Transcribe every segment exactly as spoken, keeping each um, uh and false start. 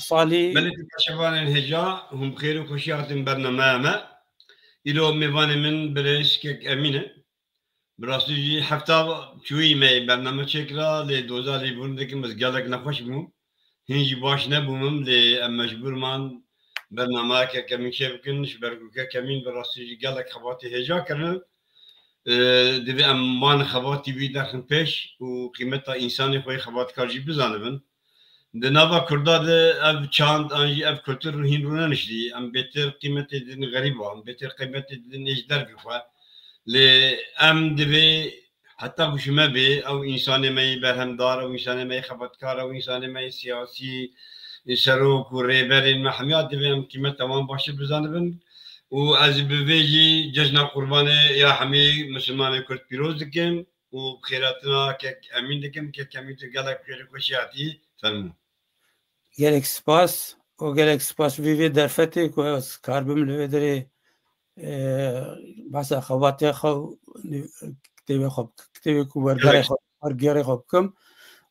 Salî. Belê, tu beşevanên hêja, hûn bi xêr û xweşî hatin bernameya me. Îro mêvanê min birêz Kek Emîn e. Bi rastî jî hefta çûyî me bername çêkira, lê doza lêbûrîn dikim ez gelek nexweş bûm. Hîn jî baş nebûm, lê em mecbûr man bernameyeke kemîn çêbikin, ji ber ku Kek Emîn bi rastî jî gelek xebatê hêja kirin. Ee, divê em wan xebatî wî derxin pêş û qîmeta însanê xwe yê xebatkar jî bizanibin. Di nava Kurda de ev çand an jî ev kultur hîn rûneniştî. Em bêtir qîmetê didin xerîba, em bêtir qîmetê didin ê ji dervî xwe. Lê em divê heta ku ji me bê, ew însanê me yê berhemdar, ew însanê me yê xebatkar, ew însanê me yê siyasî, serok û rêberên me hemiya divê em qîmeta wan baştir bizanibin. Û ez bi vê jî cejna Qurbanê ya hemî misilmanê Kurd pîroz dikim û bi xêr hatina Kek Emîn dikim. Kek Emîn, tu gelek bi xêr û xweşî hatî, fermo. Gelek spas û gelek spas vî vê derfetê ku ez karbim li vê derê, e, behsa xebatê xwe û kitêbê xwe, kitêbê ku wergerê Gelek xwe, wergerê xwe bikim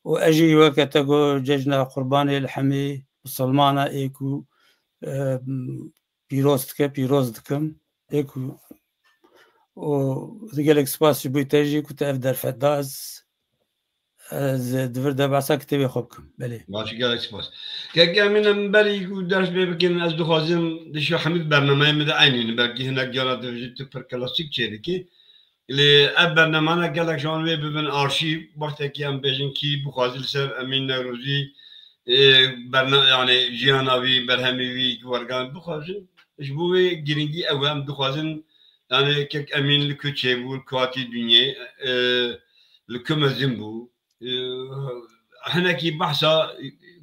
û ez jî weke te got cejna Qurbanê li hemî misilmana ê ku, e, pîroz dike, pîroz dikim. Ê ku û gelek spas ji bo te jî ku te ev derfet da, ez, ez di vir de behsa kitêbê xwe bikim. Belê. Baş, gelek spas. Kek Emîn, em berî ku ders pê bikin, ez dixwazim di şo hemî bernameyê min de eynî, belkî hinek cara dibêjî tu pir klasîk çêdikî. Lê ev bernamana gelek ji wan wê bibin arşîv, wextekî em bêjin kî bixwazî li ser Emîn Newrozî, e, berna-, yani jiyana wî, berhemê wî, wergan bixwazin. Ji bo wê girîngî ew e, em dixwazin, yani Kek Emîn li ku çêbû, li ku hatî dinyê, e, li ku mezin bû. E, hinekî behsa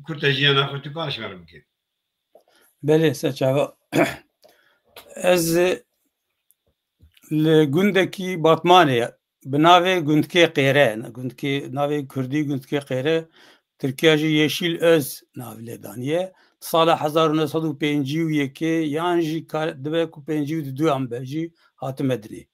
kurte jiyana xwe tu kar ji me re bike. Belê, se çava. Ez li gundekî Batmanê, bi navê Gundkê Qêre, gundkê, navê kurdî Gundkê Qêre, Tirkiya jî Yeşil Öz nav lê daniye. Sala hezar û neh sed û pêncî û yekê yan jî ka-, dibe ku pêncî û du an be jî hatime dinê.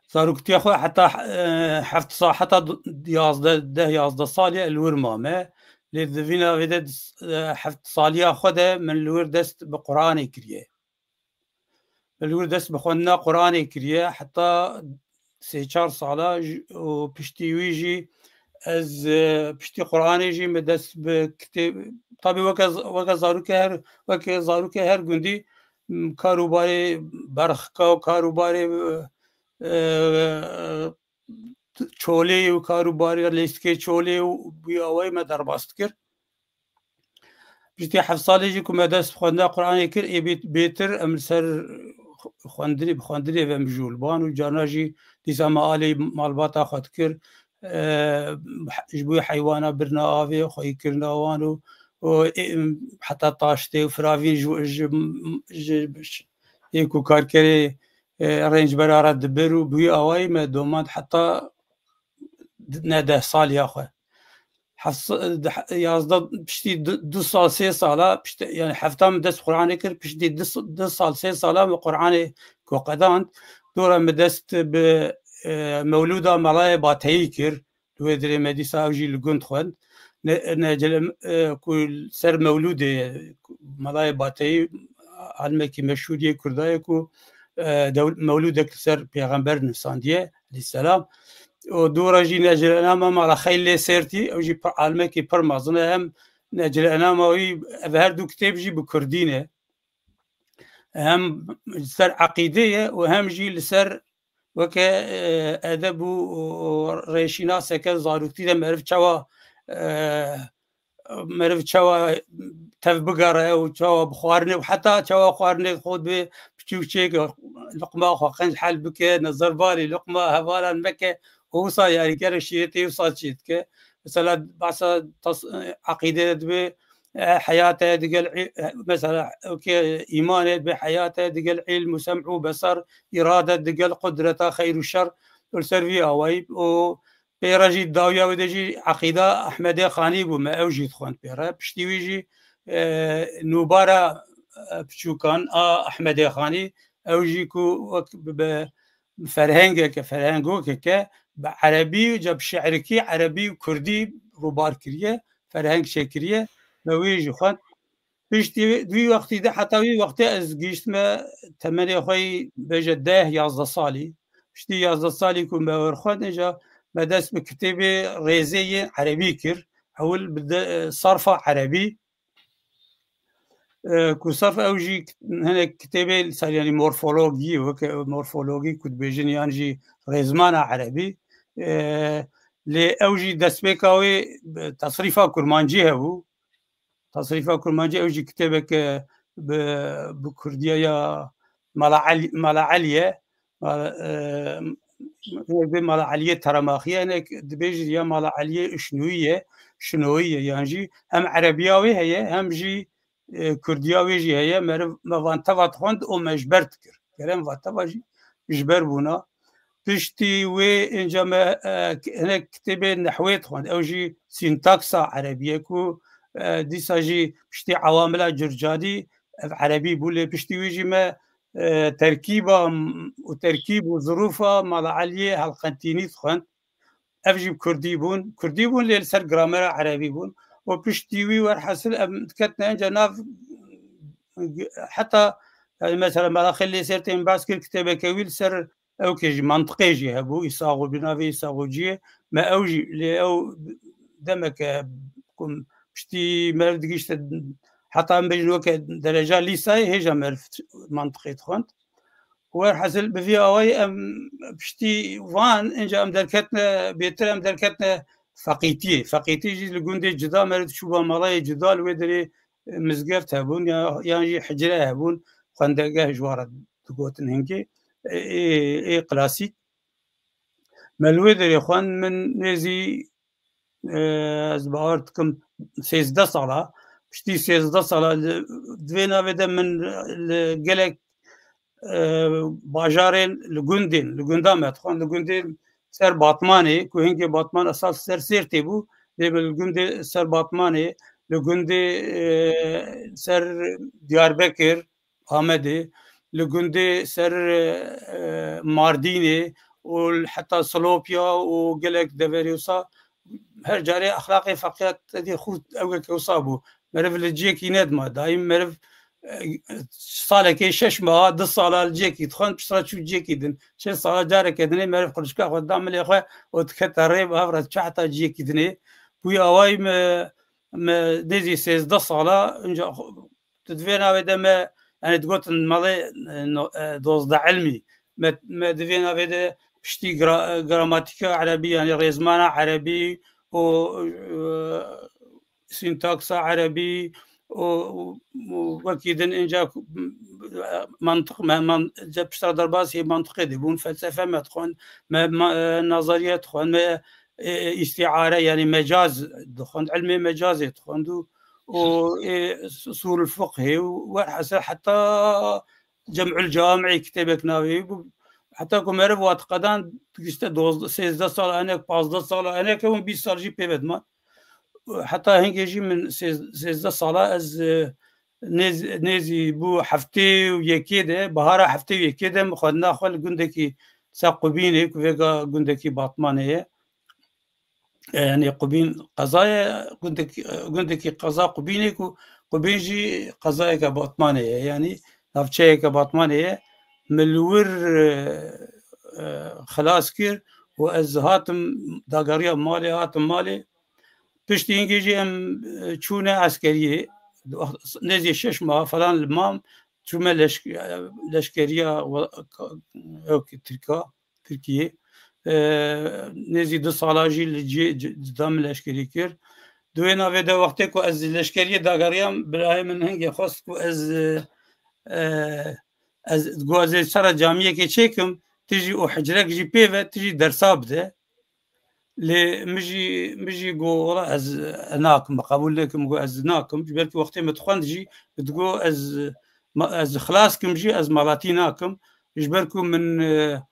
Zaroktiya xwe heta, e, heft sa-, heta du-, yazdeh, deh yazdeh salî li wir mame. Lê di vî navê de, e, heft saliya xwe de min li wir dest bi Quranê kiriye. Min li wir dest bi xwendina Quranê kiriye heta sê çar sala j-, û piştî wî jî ez, e, piştî Quranê jî min dest bi kitêb, tabî weke z-, weke zarokê her, weke zarokê her gundî, m, karûbarê berxika û karûbarê, e, e, çolê û karûbarê lîstikê çolê û bi awayî me derbas dikir. Piştî heft salê jî ku me dest bi xwendina Quranê kir, ê bê-, bêtir em li ser xwendinê, bi xwendinê ve mijûl ban û carna jî dîsa me alî malbata xwe dikir. E, ji bo heywana birina avê, xweyîkirina wan û, û, ê, heta taştê û firavîn ji, ji, ji, ji, ê ku karkerê, e, rêncbera re dibir û bi wî awayî me domand heta ne deh saliya xwe. Heft-, yazdeh, piştî du, du sal, sê sala, piştî, yani hefta min dest Quranê kir, piştî du, du sal, sê sala min Quranê ku qedand, dora min dest bi, e, mewlûda Melayê Bateyî kir. Li wê dirê me dîsa ew jî li gund xwend. Ne, necele, e, ku ser mewlûdê Melayê Bateyî, alimekî meşhûr yê Kurda ye ku, e, dew-, mewlûdek li ser pêxember nivîsandiye, aleyhisselam. Û dû re jî necilenama Mala Xeylê Sêrtî, ew jî pir, alimekî pir mezin e, hem necilenama wî, ev her du kitêb jî bi kurdî ne. Hem li ser eqîdê ye û hem jî li ser weke, e, edeb û, û rêşînaseke zaroktî de meriv çawa, e, meriv çawa tev bigere û çawa bi xwarinê û heta çawa xwarinê xwe dibê piçûk çêke, luqma xwe qenc hel bike, nezervalî luqma hevalan meke û wisa yarîkere şîretê wisa çê dike. Mesela behsa tas-, eqîdê de dibê, e, heyat heye digel î-, e, mesela, okê, îman heye, dibê heyat heye digel îlm û sem û besar, îrade digel qudreta xeyr û şer, û li ser vî awayî û pê re jî dawiya wê de jî eqîda Ehmedê Xanî bû, me ew jî dixwend pê re. Piştî wî jî, e, nûbara, e, piçûkan a Ehmedê Xanî, ew jî ku wek bi, bi ferhengeke, ferhengokeke bi erebî, ca bi şi'rikî erebî û kurdî rûbar kiriye, ferheng çêkiriye, me wê jî xwend. Piştî wî wextî de, heta wî wextê ez gihîştime temenê xwe yî bêje deh yazdeh salî. Piştî yazdeh salî ku me wer xwend, înca me dest bi kitêbê rêzê yên erebî kir. Ewil bi de, sarfa erebî, e, ku sarf ew jî hinek kitêbê li ser, yanî morfologî, weke morfologî ku dibêjin, yan jî rêzmana erebî. E, lê ew jî destpêka wê, e, tesrîfa kurmancî hebû. Tasrîfa kurmancî, ew jî kitêbeke bi, bi kurdiya ya Mala Elî, Mala Elî ye. Mala, e, hinek bê Mala Eliyê Teremaxî ye, hinek dibêjin ya Mala Eliyê Şinoyî ye, Şinoyî ye. Yan jî hem erebiya wê heye, hem jî, e, kurdiya wê jî heye. Meriv me van teva dixwend û me ji ber dikir. Kerem va teva jî ji ber bûna. Piştî wê, înca me, e, hinek kitêbê nehwê dixwend. Ew jî sîntaksa erebî ye ku, e, dîsa jî piştî ewamila Curcanî ev erebî bû, lê piştî wî jî me, e, terkîba m-, û terkîb û zirûfa Mala Eliyê Helqentînî dixwend. Ev jî bi kurdî bûn. Kurdî bûn, lê li ser gramera erebî bûn. Û piştî wî werhasil em diketine înca nav, heta, yanî mesela Mela Xelîlê Sêrtê min behs kir, kitêbeke wî li ser ew kê jî mantiqê jî hebû, Îsaxo, bi navê Îsaxociyê. Me ew jî, lê ew demeke ku piştî meriv digihîşte heta em bêjin weke dereca lîsayê, hêja meriv mantiqê dixwend. Werhasil bi vî awayî em piştî van, înca em derketine bêtir, em derketine feqîtiyê. Feqîtî jî li gundê cuda, meriv diçûba malayê cuda, li wê derê, e, mizgeft hebûn ya, yan jî hicre hebûn, xwendegeh ji wan re digotin hingê. Ê, ê, ê klasîk. Me li wê derê xwend, min nêzî, e, ez bawer dikim sêzdeh sala, piştî sêzdeh sala li, di vê navê de min li gelek, e, bajarên, li gundên, li gunda me dixwend, li gundên ser Batmanê, ku hingê Batman esas ser Sêrtê bû, lê li gundê ser Batmanê, li gundê, e, ser Diyarbekir, Amedê, li gundê ser, e, Mardînê û heta Silopya û gelek deverê wisa, her carê exlaqê feqîya te dî xurt ew weke wisa bû. Meriv li ciyekî nedima. Dayîm meriv, e, salekê şeş meha, du sala li ciyekî dixwend, piştre çû ciyekî din. Çil sala careke dinê meriv qirçika xwe da milê xwe û dikete rê, bi hev re çe heta ciyekî dinê. Bûye awayî me, me nêzî sêzdeh sala, înca tu di vê navê de me, yanî digotin malê, e, no-, e, dozdeh ilmî. Me, me di vê navê de piştî gra-, e, gramatîka erebî, yanî rêzmana erebî û, e, sîntaksa erebî û, û, û wekî din, înca, e, mantiq, me, man-, ce pişta derbasî mantiqê dibûn, felsefe me dixwend, me, ma-, e, nazariye dixwend, me, e, e, îstîare, yanî mecaz dixwend, ilmê mecazê dixwend û û, ê, usulul fiqhê û werhasel heta Cem'ul Cami'ê kitêbek navê wî bû. Heta ku meriv wa diqedan, gişte dozdeh, sêzdeh sal enek, pazdeh sal enek, hûn bîst sal jî pê ve diman. Heta hingê jî min sêz-, sêzdeh sala ez, e, nêz-, nêzî bû heftê û yekê de, bahara heftê û yekê de min xwendina xwe li gundekî ser Qubînê, ku vêga gundekî Batmanê ye. E, yanî Qubîn qezayê, gundekî, gundekî qeza Qubînê ku Qubîn jî qezayeke Batmanê ye, yanî navçeyeke Batmanê ye. Min li wir, e, e, xilas kir û ez hatim, dageriya malê, hatim malê. Piştî hingê jî em, e, çûne eskeriyê. Nêzî şeş meha falan li mam, çûme leşk-, leşkeriya we-, ka-, ew ki Tirka. Tirkiyê. E, nêzî du sala jî li cihê ci-, cuda min leşkerî kir. Di wê navê de wextê ku ez ji leşkeriyê dageriyam, birayê min hingê xwest ku ez, e, e, ez, got, ez ê sera camiyekê çêkim, tu jî û hicrek jî pê ve, tu jî dersa bide. Lê min jî, min jî got, wela ez, e, nakim, qebûl nekim, got, ez nakim. Ji ber ku wextê min dixwend jî, digot, ez, ma-, ez xilas kim jî, ez malatî nakim. Ji ber ku min, e,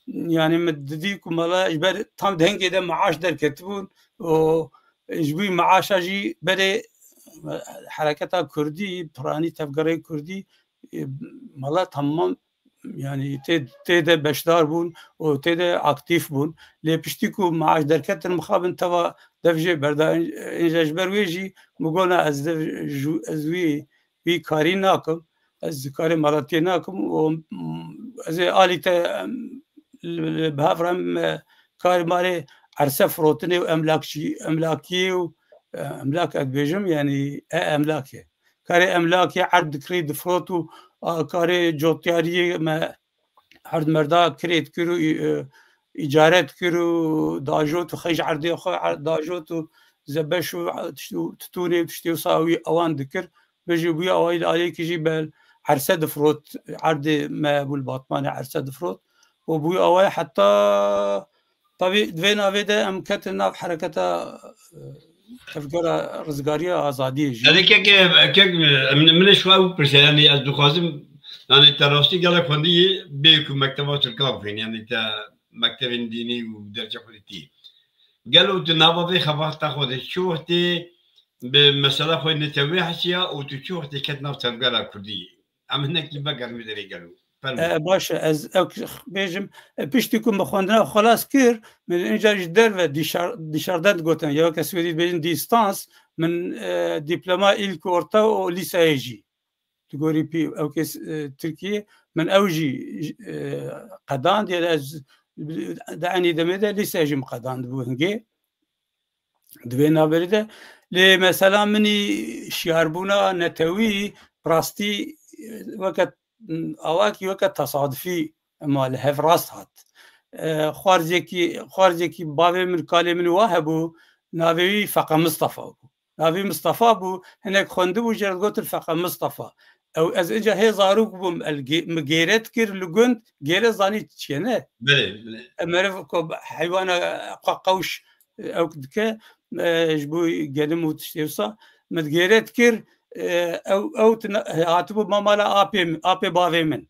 yanî min didî ku mala ji ber tam di hingê de meaş derketibûn û ji bo meaşa jî berê, e, hereketa kurdî, piranî tevgerê kurdî, e, mala temam, yanî tê, tê de beşdar bûn û tê de aktîf bûn. Lê piştî ku meaş derketin, mixabin teva dev jê berda. Înca ji ber wê jî min got, na, ez dev ju-, ez wî wî karî nakim. Ez karê malatiyê nakim û, mm, ez ê alî te, em, li, li, bi hev re em, e, karê marê erse firotinê û emlakçî, emlakiyê û, e, emlak ez dibêjim, yanî e emlakê. Karê emlakê erd dikirî difirot û, a, karê cotyariyê me erd merda kirê dikir û, e, îcare dikir û dajot û xey ji erdê xwe er-, dajot û zebeş û, e, tişt û titûnê û tiştê wisa wî ewan dikir. Bijî bûyî awayî li aliyekî jî bel erse difirot, erdê me bû li Batmanê erse difirot. Û bûyî awayî heta, tabî di vê navê de em ketin nav hereketa, e, tevgera rizgariya azadiyê jî. Yanî kek, kek, em, min ê ji xwe ew pirse, yanî ez dixwazim, yanî te rastî gelek xwendiyî bê ku mekteba Tirka bixwînî, yanî te mektevên dînî û dercê xwe dîtî. Gelo tu nava vê xebata xwe de çi wextê bi mesela xwe netewê hesiya û tu çi wextê ket nav tevgera Kurdî? Em hinekî vegerin vê derê gelo. Fermo. E, baş e, ez ew k-, bêjim, e, piştî ku min xwendina xwelas kir, min înca ji derve dîşar-, dîşarden digotin, ya weke Swêdî dibêjin distans, min, e, dîploma ilk orta û lîseyê jî. Di gorî pî ew kes, e, Tirkiyê, min ew jî, e, qedand, ya ez di enî demê de lîseyê jî min qedandibû hingê. Di vê navberê de, lê mesela min î şiyarbûna netewî rastî, e, weke, awakî weke tesadufî ma li hev rast hat. E, xwarzekî, xwarzekî bavê min, kalê min wa hebû, navê wî Feqe Mistefa bû. Navê Mistefa bû, hinek xwendibû, jê re digotin Feqe Mistefa. Ew, ez inca hê zarok bûm, el gê-, min gêre dikir li gund, gêre zanî çi ye, ne? Belê, belê. E, meriv ku heywana xwe qewş, e, ew dike, e, ji bo genim û tiştê wisa, min gêre dikir, e, ew, ew tine-, hatibû ma mala apê min, apê bavê min.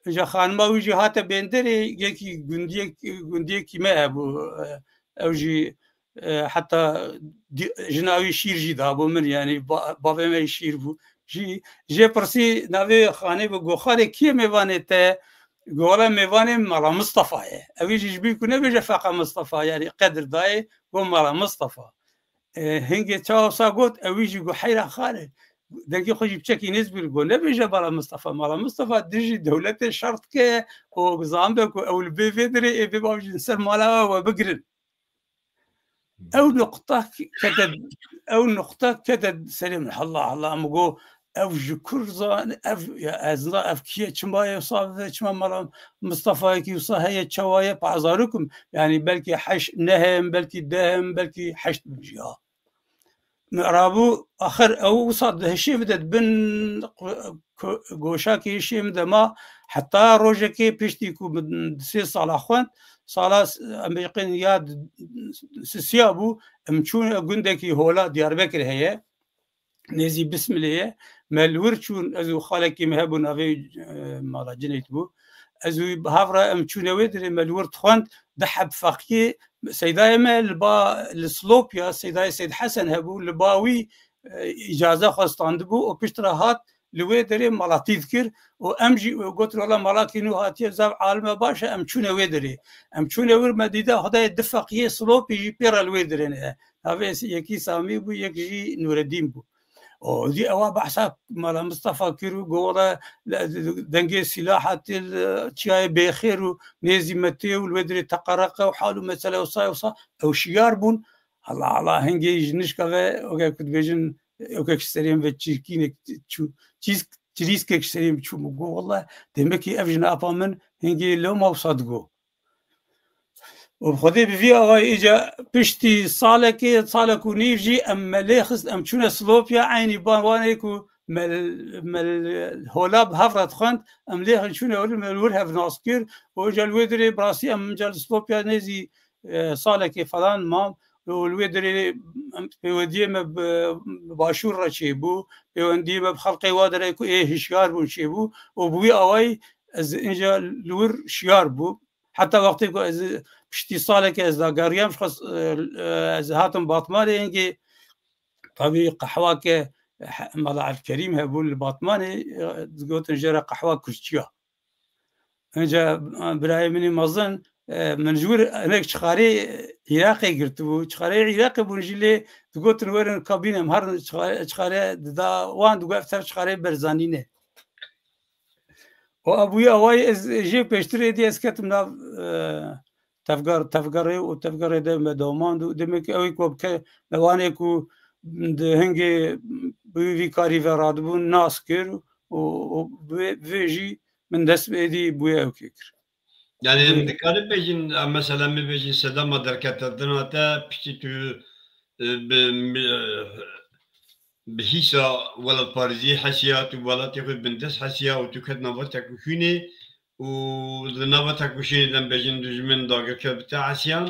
Îja xanima wî jî hate bênderê, yekî gundiyek-, gundiyekî me hebû, e, ew jî, e, heta di-, jina wî şîr jî dabû min, yanî ba-, bavê me şîr bû. Jî, jê pirsî navê xanê bû, go, "Xalê, kî ye mêvanê te?" Go, "Wele mêvanê Mala Mistefa ye." Ewî jî ji bîr ku nebêje Feqa Mistefa, yanî qedir dayê, go, "Mala Mistefa." E, hingê çawa wisa got, ewî jî got, "Heyra xalê." Dengê xwe jî piçekî nêz bû, got, "Nebêje Mala Mistefa. Mala Mistefa dijî dewletê şer dike û zanbe ku ew li bê vê dirê ê vê bavêjin ser mala we, we bigirin." Ew nuqta kete, ew nuqta kete serê min. Allah Allah, min got, "Ev ji kur zan, ev, ya ez na, ev kî ye, çima ye wisa ve, çima Mala Mistefayekî wisa heye, çawa ye, pa zarok im, yanî belkî heşt, neh im, belkî deh im, belkî heşt bim jî ha." Min rabû, axir ew wisa di hişê min de di bin ku-, ku-, goşakê hişê min de ma, heta rojekê piştî ku min di sê sala xwend, sala s-, em ê qên ya d-, sisiya bû, em çûn gundekî hola Diyarbekir heye, nêzî Bismilê ye. Me li wir çûn, ez û xalekî me hebû, navê, e, mala Cineyt bû. Ez û bi hev re em çûne wê dirê, me li wir dixwend, di heb feqiyê Seydayê me li ba, li Silopya, Seydayê Seyd Hesen hebû, li ba wî, e, îcaze xwe standibû û piştre hat li wê derê malatî dikir û em jî gotin, "Wela malakî nû hatiye, zav alime baş e, em çûne wê derê." Em çûne wir, me dîda Xwedayê du feqiyê Silopî jî pê re li wê derê ne. Navê yekî Samî bû, yek jî Nûredîn bû. Û dî ewa behsa Mala Mistefa kir û got, "Wela, le, dengê sîlaha tê li çiyayê bêxêr û nêzî me tê û li wê dirê teqereqe û hal û mesele wisa ye wisa." Ew şiyar bûn. Allah Allah, hingê ji nişka ve, weke ku dibêjin, weke ji serên ve çirkînek çû, çîsk-, çirîskek ji serên çû. Min got, "Wela, demekî ev jina apa min hingê lewma wisa digot." Û bi Xwedê bi vî awayî îca piştî salekê, salek û nîv jî em me lê xist, em çûne Silopya, eynî ban wanê ku me, me hola bi hev re dixwend, em lê xin çûne wir, me li wir hev nas kir û îca li wê dirê bi rastî em îca li Silopya nêzî, e, salekê falan mam û li wê dirê em pêwendiyê me bi, bi başûr re çêbû, pêwendiyê me bi xelkê wa dirê ku ê hişyar bûn çêbû û bi wî awayî ez îca li wir şiyar bûm. Heta wextê ku ez piştî salekê ez dageriyam, ji xwe, e, e, ez hatim Batmanê, hingê tabî qehwake, he-, Mala Evkerîm hebûn li Batmanê, e, digotin jê re qehwa kurçiya. Înca, e, birayê min ê mezin, e, min ji wir hinek çixarê Iraqê girtibû. Çixarê Iraqê bûn jî lê digotin werin kabîne em herin çixare, çixare dida wan digot ev ser çixarê Berzanî ne. Û a bûyî awayî ez jê pêştir êdî ez ketim nav, e, tevgar, tevgerê û tevgerê de me domand û demek ew ê ku ke me wanê ku di hingê bi vî karî ve radibûn nas kir û, û vê, vê jî min dest bi êdî bûye ew kê kir. Yani em dikarin bêjin, e, mesela me bêjin sedema derketina te, piştî tu, e, bi, bi, e, bi hîsa welatparêziyê hesiya, tu welatê xwe bindest hesiya û tu ket nava tekoşînê û di nava tekoşînê de em bêjin dijmin dagirker bi te hesiyan,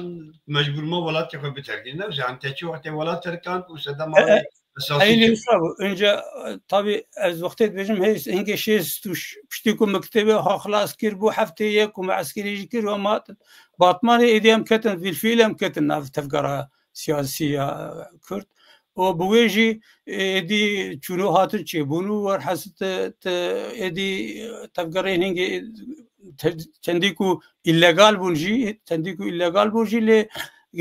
mecbûr ma welatê xwe biterkî. Ne wisa, em te çi wextê welat terkand û sedema E, e, wê esasî Eylül çi bû? Wisa bû. Önce, e, tabii ez wextê dibêjim, hey, hingê şêst û ş-, piştî ku me kitêbê xwe xilas kir bû, heftê yek ku me eskerî jî kir, we ma Batmanê êdî em ketin, bilfiil em ketin nav tevgera siyasî ya Kurd. Û bi wê jî êdî çûno hatin çêbûn û werhesî te, te êdî tevgerên hingê te-, çendî ku îlegal bûn jî, çendî ku îlegal bûn jî lê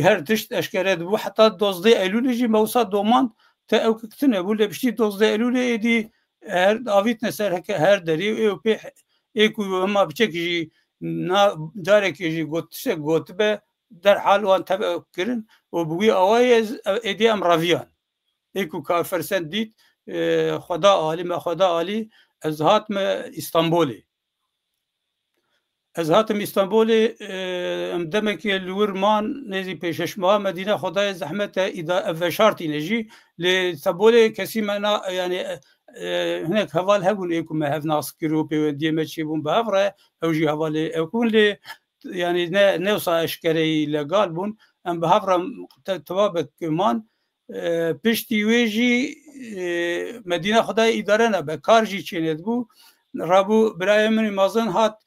her tişt eşkere dibû. Heta dozdeh Eylûlê jî me wisa domand te ew kik tune bû, lê piştî dozdeh Eylûlê êdî her avîtine ser heke her derê û ê pê ê ku hema biçek jî na, carekê jî got tiştek gotibe, derhal wan tev ew kirin û bi wî awayî ez, êdî em reviyan. Ê ku Kafir Sen dît, e, xweda alî, me xweda alî, ez hatime Îstanbolê. Ez hatim Îstanbolê, e, em demekê li wir man, nêzî pêşeş meha, Medîna Xwedayê zehmet e, îda-, ev veşartîne jî. Lê Îstanbolê kesî me na, yani, e, e, hinek heval hebûn ê ku me hev nas kir û pêwendiyê me çêbûn bi hev re, ew jî hevalê ew bûn lê, yani, ne, ne wisa eşkereyî legal bûn. Em bi hev re te-, tewabek man. E, piştî wê jî, e, Medîna Xwedayê îdare nebe, kar jî çênedibû. Rabû birayê min ê mezin hat,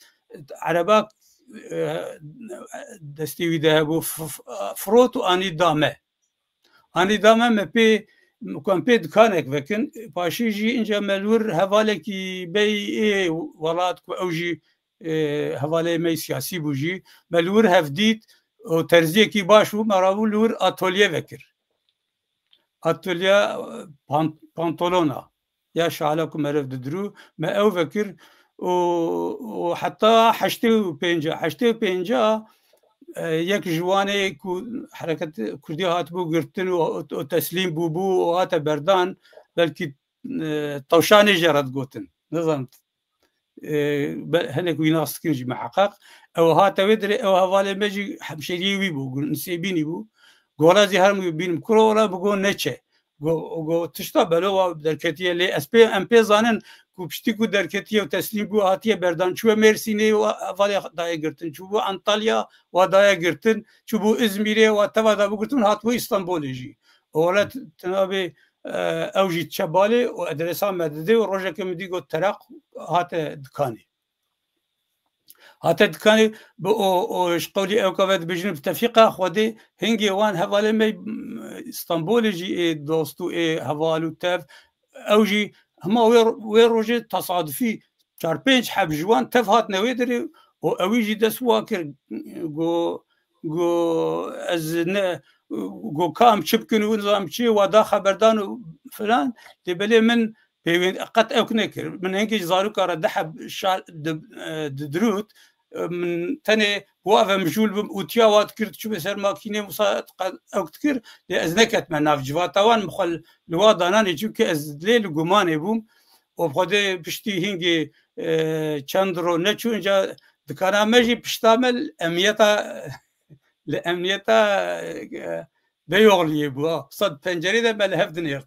ereba, e, destê wî de hebû, f-, f-, firot û anî da me. Anî da me, me pê, ku em pê dikanek vekin, paşê jî inca me li wir hevalekî bey ê welat ku ew jî, e, hevalê me siyasî bû jî, me li wir hev dît û terziyekî baş bû, me rabû li wir atolye vekir. Atölye, e, pan-, pantolona ya şala ku meriv didirû, me ew vekir û, û heta heştê û pênca, heştê û pênca, e, yek ji wanê ku hereket Kurdî hatibû girtin û, û, û teslîm bûbû û hate berdan, belkî, e, tewşanê jê re digotin. Nizanim, e, be-, hinek wî nas dikin jî miheqeq. Ew hate wê dirê, ew hevalê me jî hemşeriyê wî bû, gu-, Nisêbînî bû. Gola zî her bînim, kuro ola bi go neçe. Go, go tişta belo wa derketiye lê ez pê, em pê zanin ku piştî ku derketiye û teslîm bû hatiye berdan. Çûye Mêrsînê wa hevalê daye girtin, çûbû Antalya wa daye girtin, çûbû Îzmîrê wa teva da bû girtin, hatibû Îstanbolê jî. Ola t-, tinabê, e, ew jî diçe balê û edresa me didê û rojeke min dî got teraq hate dikanê. Hate dikanê bi o, o ji qewlî ewka ve dibêjin bi tefîqa Xwedê hingê wan hevalê me, m, Stenbolê jî ê dost û ê heval û tev, ew jî hema wê, wê rojê tesadufî çar pênc heb ji wan tev hatine wê derê û ewî jî dest wa kir, go, go ez ne, go ka em çi bikin û nizam çi, wa da xeberdan û filan. Lê belê min pêwend-, qet ewk nekir. Min hingê ji zaroka re di heb şa-, di, e, didirût. E, min tenê wa ve mijûl bim û tiya wa dikir, diçûbe ser makînê wisa qet ewk dikir. Lê ez neketime nav civata wan, min xwe li wa dananê, çimkî ez lê li gumanê bûm. Û bi Xwedê piştî hingê, e, çend ro neçû, inca dikana me jî pişta me li emniyeta, li emniyeta, e, Beyoğlu'yê bû, ha. Wisa di pencerê de me li hev dinêrt.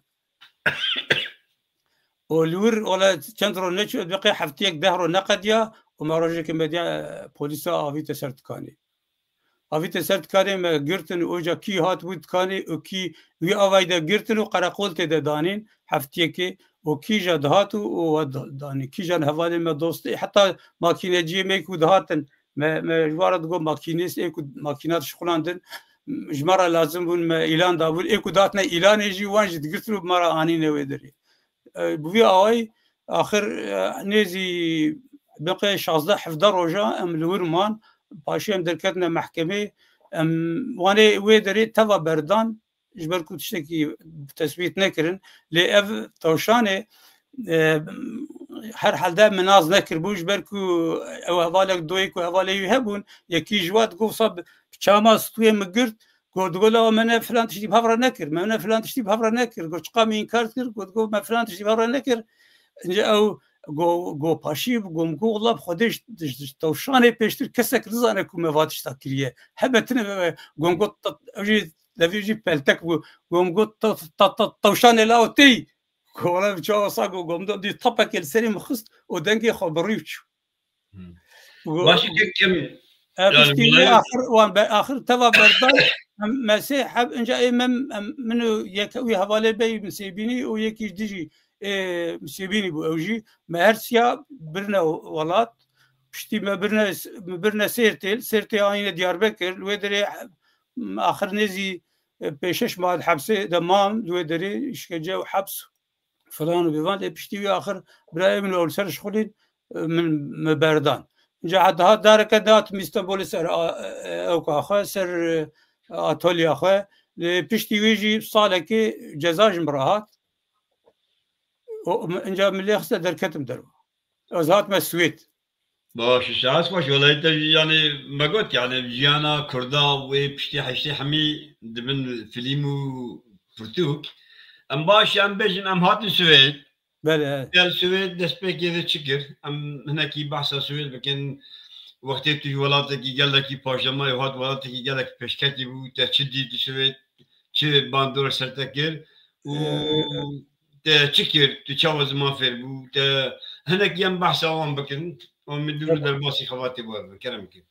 Û li wir, ola çend ro neçû, ez biqê heftiyek deh ro neqediya û me rojekê me diya, e, polîsa avîte ser dikanê. Avîte ser dikanê me girtin û oca kî hatibû dikanê û kî wî avayî de girtin û qereqol tê de danîn heftiyekê û kîja dihat û, û we da-, danî. Kîjan hevalê me dostê, heta makîneciyê me ku dihatin, me, me ji wan re digot makînîst, ê ku makîna dişixulandin, ji me re lazim bûn, me îlan dabûn. Ê ku datine îlanê jî wan jî digirtin û bi me re anîne wê derê. E, bi vî awayî, axir, e, nêzî biqê şazdeh hevdeh roja em li wir man, Paşê em derketine mehkemê, em wanê wê derê teva berdan, ji ber ku tiştekî tesbît nekirin, lê ev tewşanê, e, her halde min nas nekiribû, ji ber ku ew hevalek doyê ku hevalê wî hebûn, yekî ji we digot, wisa bi çama stûyê min girt, got, digot, "Lawa me ne filan tiştî bi hev re nekir, me ne filan tiştî bi hev re nekir." Got, "Çiqa min înkar kir?" Got, "Got me filan tiştî bi hev re nekir." Înca ew go, go paşî, go min got, "Wela bi Xwedê ji, ji, ji tewşanê pêştir kesek nizane ku me va tişta kiriye. Hebe tine be." Go min got, "Ta-, ew jî, devê jî peltek bû." Go min got, "Ta, ta, ta, tewşanê law tey." Go, "Wela bi çawa sa?" Go, go min dî tapekê li serê min xist û dengê xwe birî û çû. Hmm. Go, Baş e, kek em, e, yani piştî wî axir, wan be, axir teva berdan, em, me sê heb, înca ê me, em, min û yek wî hevalê bey Misêbînî û yekî dî jî, ê, Misêbînî bû ew jî. Me her siya birine welat. Piştî me birine, me birine Sêrtê, Sêrtê anîne Diyarbekir. Li wê derê, em, axir nêzî, e, pêşeş ma di hepsê de mam, li wê derê îşkence û heps filan û bêvan, lê piştî wî axir birayê min ew li ser şixulîn, e, min, me berdan. Înca heta hat dareke dihatim Îstanbulê ser a, e, ewka xwe, ser, e, atolya xwe. Lê piştî wî jî salekê ceza ji min re hat. O, înca min lê xiste derketim derve. Ez hatime Swêd. Baş, saet xweş. Welay te jî, yani, me got, yani, jiyana Kurda wê piştî heştê hemî dibin fîlm û pirtûk. Em baş, em bêjin, em hatin Swêd. Belê, evet. Gel Swêd destpêkê de çi kir? Em hinekî behsa Swêd bikin. Wextê tu ji welatekî gelekî paşemayê hat, welatekî gelekî pêşketî bû, te çi dît li Swêd? Çi bandor ser te kir û Ee, te çi kir? Tu çawa ziman fêr bû? Te hinek yem behsa wan bikin. Û min dûr Tamam. derbasî xebatê wan bikin. Kerem bikin.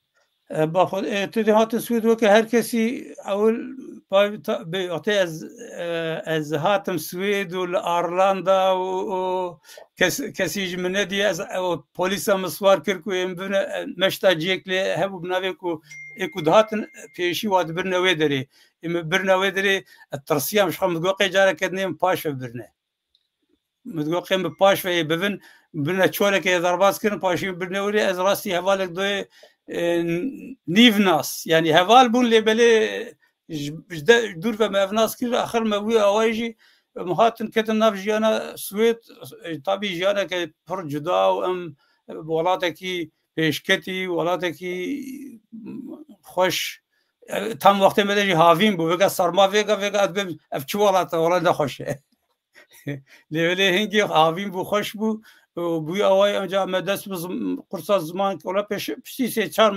E, ba xwe, e, tu dê hatin Swêd weke her kesî ewil pay ta-, bê, wextê ez, e, ez hatim Swêd û li Arlanda û, û kes-, kesî ji min nedî, ez, e, polîsa min siwar kir ku ê min bibine, e, meşta ciyek lê hebû bi navê ku ê ku dihatin pêşî wa dibirine wê derê. Ê min birine wê derê, ez tirsiyam ji xwe, min digot qey careke dinê min paş ve birine. Min digot qey min paş ve yê bibin, birine çolekê ye derbas kirin, paşî min birine wê derê, ez rastî hevalek doyê, e, nîv nas. Yanî heval bûn lê belê ji, ji de, dûr ve me ev nas kir, axir me wî awayî jî, em hatin ketin nav jiyana Swêd, e, tabî jiyaneke pir cuda û em, e, welatekî pêşketî, welatekî xweş. E, tam wextê me de jî havîn bû. Vêga serma vêga, vêga ez bêm, ev çi welat e, welat nexweş e. Lê belê hingê havîn bû, xweş bû. Û bûyî awayî, enca me dest bi zim-, qursa ziman, wela pêş, piştî sê çar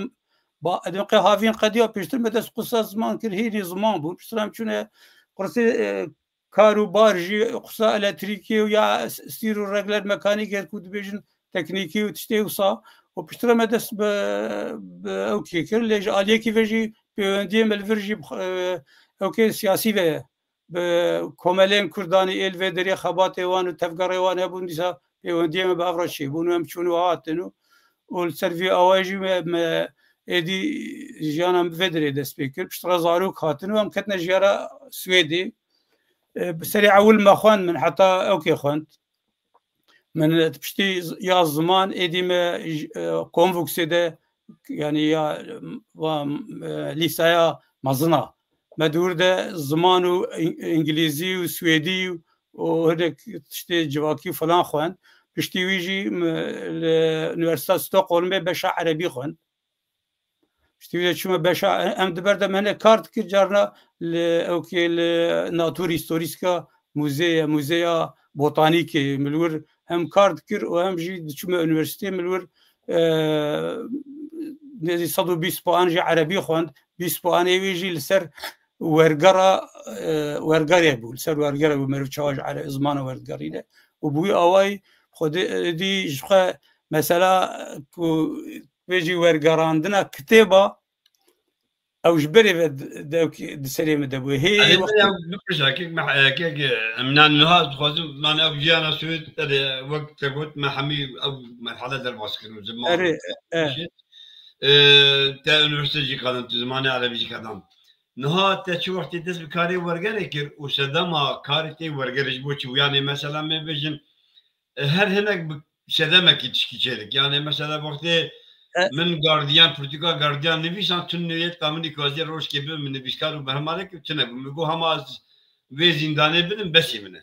ba-, edin qey havîn qediya, pêştir me dest qursa ziman kir, hînî ziman bû. Piştir em çûne qursê, e, kar û bar jî, qursa elektrîkê û ya s-, stîr û regler mekanîk e ku dibêjin teknîkî û tiştê wisa. Û piştre me dest bi, bi ewkê kir. Lê ji aliyekî ve jî pêwendiyê me li vir jî bi, e, ewkê siyasî ve ye. Bi komelên Kurdanî ê li vê derê xebatê wan û tevgerê wan hebûn, dîsa pêwendiyê me bi ev re çêbûn û em çûn û hatin û, û li ser vî awayî jî me, me êdî jiyana min bi vê derê dest pê kir. Piştre zarok hatin û em ketine jiyara Swêdê. E, bi serê ewil me xwend, min heta ewkê xwend. Min piştî z-, ya ziman êdî me j-, e, Konvuksê de, yanî ya, va, e, lîseya mezin a. Me di wir de ziman û îng-, îngilîzî û swêdî û hinek tiştê civakî filan xwend. Piştî wî jî me li Unîversîteya Stockholmê beşa erebî xwend. Piştî wî de çûme beşa, em di ber de me hinek kar dikir, carna li, ewkê li Naturhistoriska Muzey, Muzeya Botanîkê, min li wir hem kar dikir û hem jî diçûme unîversîtê, min li wir, e, nêzî sed û bîst puan jî erebî xwend, bîst puanê wî jî li ser wergera, e, wergerê bû, li ser wergerê bû, meriv çawa ji ere-, zimana werdigerî de. Û bi wî awayî Xwedê, êdî ji xwe mesela ku vê jî wergerandina kitêba, ew ji berê ve di, di, di serê min de bû. Hê Erê, wextê me ya bipirsa, kek me, e, kek, e, em nan niha dixwazim, man ev jiyana Swêd, erê, wek te got, me hemî ew merhale derbas kirin û ziman Erê, e. E, te unîversîte jî qedand, tu zimanê erebî jî qedand. Niha te çi wextê dest bi karê wergerê kir û sedema karê tê wergerê ji bo çi bû? Yanê mesela me bêjin, e, her hinek bi sedemekî tişkî çêdik. Yanê mesela wextê Min gardiyan, pirtûka gardiyan nivîsan, tu niyeta min î kaziyê rojkê bibim nivîskar û berhemalek tune bû. Min got hema ez vê zîndanê bidim, besî min e.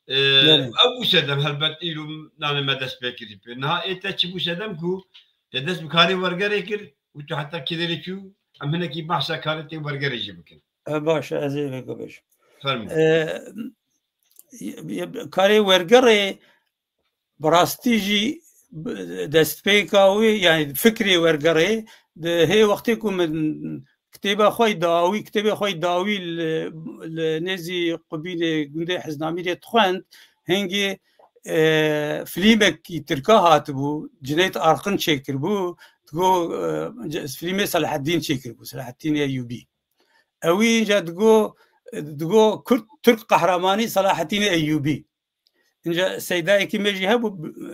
E, ew bû sedem, helbet îro nanê me dest pê kirî pê. Niha ê te çi bû sedem ku te dest bi karê wergerê kir û tu heta kê derê çû, em hinekî behsa karê tê wergerê jî bikin. E, baş e, ez ê vê bêjim. Fermû. E, ye-, ye-, karê wergerê bi rastî jî destpêka wê, yani fikrê wergerê, di hê wextê ku min kitêba xwe yî dawî, kitêbê xwe yî dawî li, li nêzî Qubînê gundê Heznamîrê dixwend, hingê, e, filmekî tirka hatibû, Cüneyt Arkın çêkiribû, digo, e, filmê Selahaddin çêkiribû, Selahaddin Eyyubi. Ewî înca digo, digo Kurd, Türk kahramanı Selahaddin Eyyubi. Înca seydayekî me jî hebû,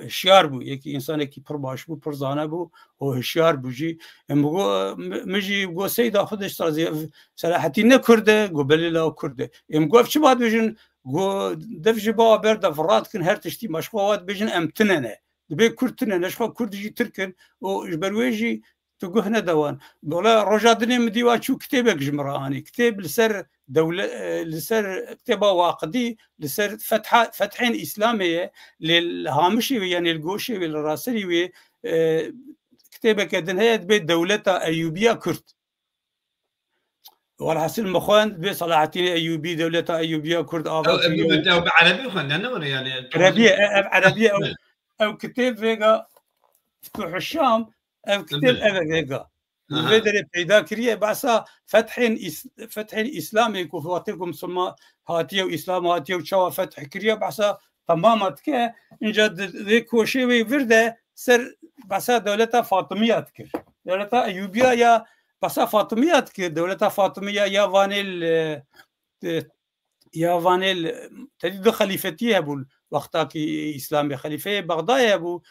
hişyar bû, yekî însanekî pir baş bû, pir zane bû û hişyar bû jî. Em go, mi, mi jî go seyda xwe de ji razî, Selahattîn ne Kurd e? Go belê la Kurd e. Em go ev çima dibêjin? Go dev ji bawa ber de virat kin her tiştî, ma ji xwe wa dibêjin em tine ne. Dibê Kurd tine ne, ji xwe Kurd jî Tirk in û ji ber wê jî tu guh nede wan. Dola roja dinê min dî wa çû kitêbek ji min re anî. Kitêb li ser dewle-, e, li ser kitêba Waqidî, li ser fetha, fethên Îslamê ye. Lê li hamişê wê, yanî li goşê wê, li raserî wê, e, kitêbeke din heye, dibê Dewleta Eyyûbiya Kurd. Welhasil min xwend, dibê Selahattînê Eyyûbî, Dewleta Eyyûbiya Kurd ava Ew, ew, kiriye. Ew bi erebî xwendin, ne were yani? Erebî ye, e, ev erebî ye, ew, ew kitêb vêga Futuh Şam, ev kitêb, ev e vêga. Aha. Vê derê peyda kiriye, behsa fethên Îs-, fethên Îslamê ku wextê ku Misilman hatiye û Îslam hatiye û çawa feth kiriye, behsa temama dike. Înca di, di koşê wê vir de ser behsa dewleta Fatimiya dikir. Dewleta Eyyûbiya ya behsa Fatimiya dikir. Dewleta Fatimiya ya vanê li, e, ya vanê li, tedî du xelîfetiyê hebûn. Wextakî Îslamê xelîfeyê Bexdayê hebû.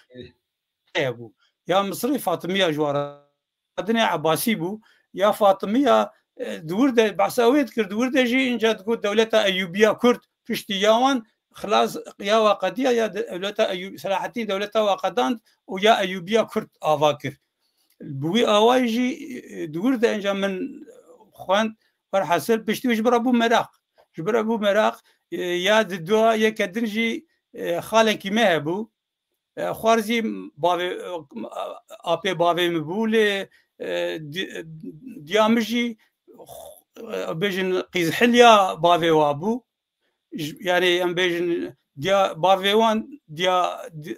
Ê. Hebû. Ya Misirê Fatimiya ji wara dinê Ebasî bû, ya Fatimiya, e, di wir de, behsa wê dikir, di wir de jî înca digot dewleta Eyyûbiya Kurd, piştî ya wan xilas ya wa qediya ya de-, dewleta Eyyûb-, Selahattîn dewleta wa qedand û ya Eyyûbiya Kurd ava kir. Bi wî awayî jî, e, di wir de înca min xwend, werhasil piştî wî ji bira bû meraq. Ji bira bû meraq, e, ya di dua yeke din jî, e, xalekî me hebû. E, xwarzî bavê, e, apê bavê min bû, lê, e, di-, diya min jî, e, bêjin qîzhilya bavê wa bû. J-, yani em bêjin diya bavê wan, diya, di-,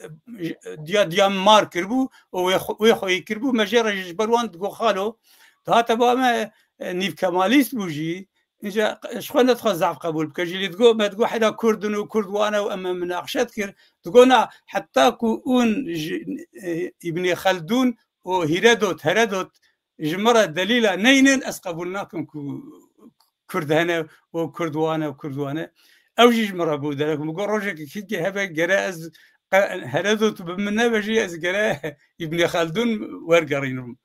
diya, diya min mar kiribû û wê xwe, wê xweyî kiribû, me jê re jî ji ber wan digo xalo. Dihate ba me, e, nîvkemalîst bû jî, Înca ji xwe nedixwe zaf qebûl bike. Jî lê digo, me digo hela Kurd in û Kurd wan e û em, em minaqşe dikir. Digo na, heta ku hûn ji, e, Îbnê Xeldûn û Hîredot, Heredot ji min re delîla neynin, ez qebûl nakim ku Kurd hene û Kurd wan e û Kurd wan e. Ew jî ji min re bû derek. Min got rojekê kingê hebe gere ez qe-, Heredot bi min nebe jî ez gere Îbnê Xeldûn wergerînim.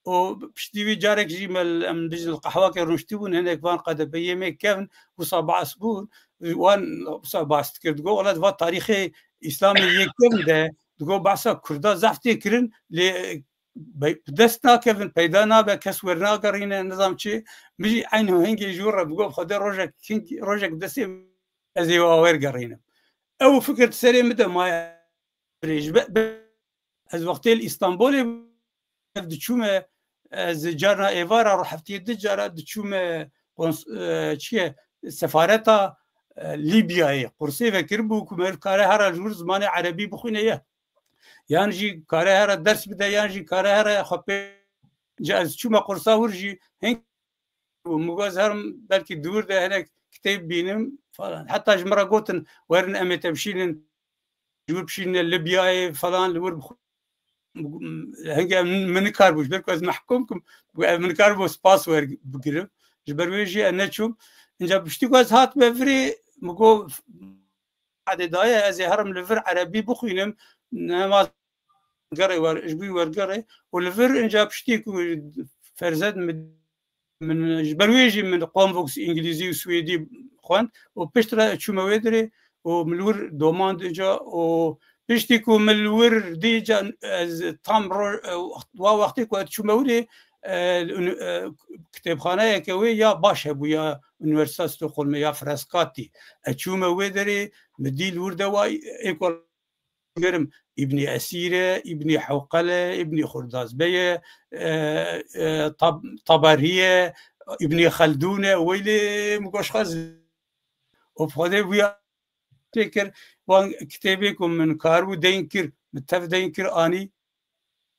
û piştî wî carek jî me li, em bijin li qehwakê rûniştî bûn, hinek van Q D P'yê me kevin, wisa behs bûn, wan wisa behs dikir, digot, wela di va tarîxê Îslamê yê kevn de, digot, behsa Kurda zehf tê kirin, lê be-, bi dest nakevin, peyda nabe, kes wernagerîne, nizam çi, min jî eynî hingê ji wir re bigot, Xwedê rojek, king-, rojek destê ez ê wa wergerînim. Ew fikir di serê min de maye. Ji be-, be-, ez wextê li Îstanbulê diçûme, ez carna êvara rû heftiyê du cara diçûme kons-, e, çi ye, sefareta, e, Lîbyayê. Qursê vekiribû ku meriv kare here ji wir zimanê erebî bixwîne ye. Yan jî kare here ders bide, yan jî kare here xwe pê. Ca ez çûme qursa wir jî hing û min got, ez herim belkî di wir de hinek kitêb bînim falan. Heta ji min re gotin, werin em ê te bişînin, ji wir bişînine Libyayê falan, li wir bixwe-, hingê em min nikar bû, ji ber ku ez mehkûm kim, ev min nikar bû spas wer bigirim. Ji ber wê jî ez neçûm. Înca piştî ku ez hatime virê, min got, Edê daye, ez ê herim li vir erebî bixwînim, nema gerê wer, ji bo wergerê û li vir inca piştî ku ferzend min, min ji ber wê jî min Convox îngilîzî û swêdî xwend û piştre çûme wê dirê û min li wir domand inca û Piştî ku min li wir dî ca-, ez tam ro-, wa wextê ku ez çûme wirê, e, unu-, e, kitêbxaneyeke wê ya baş hebû, ya Unîversîteya Stockholmê ya Freskatî. Ez çûme wê derê, min dî li wir de wa ê ku gerim Îbnî Esîr e, Îbnî Hewqel e, Îbnî Xurdazbey e, e, e, Tab-, Taberî ye, Îbnî Xeldûn e, weylê min goşxaz û bi Xwedê bûya tê kir, wan kitêbê ku min karibû deyn kir, min tev deyn kir anî.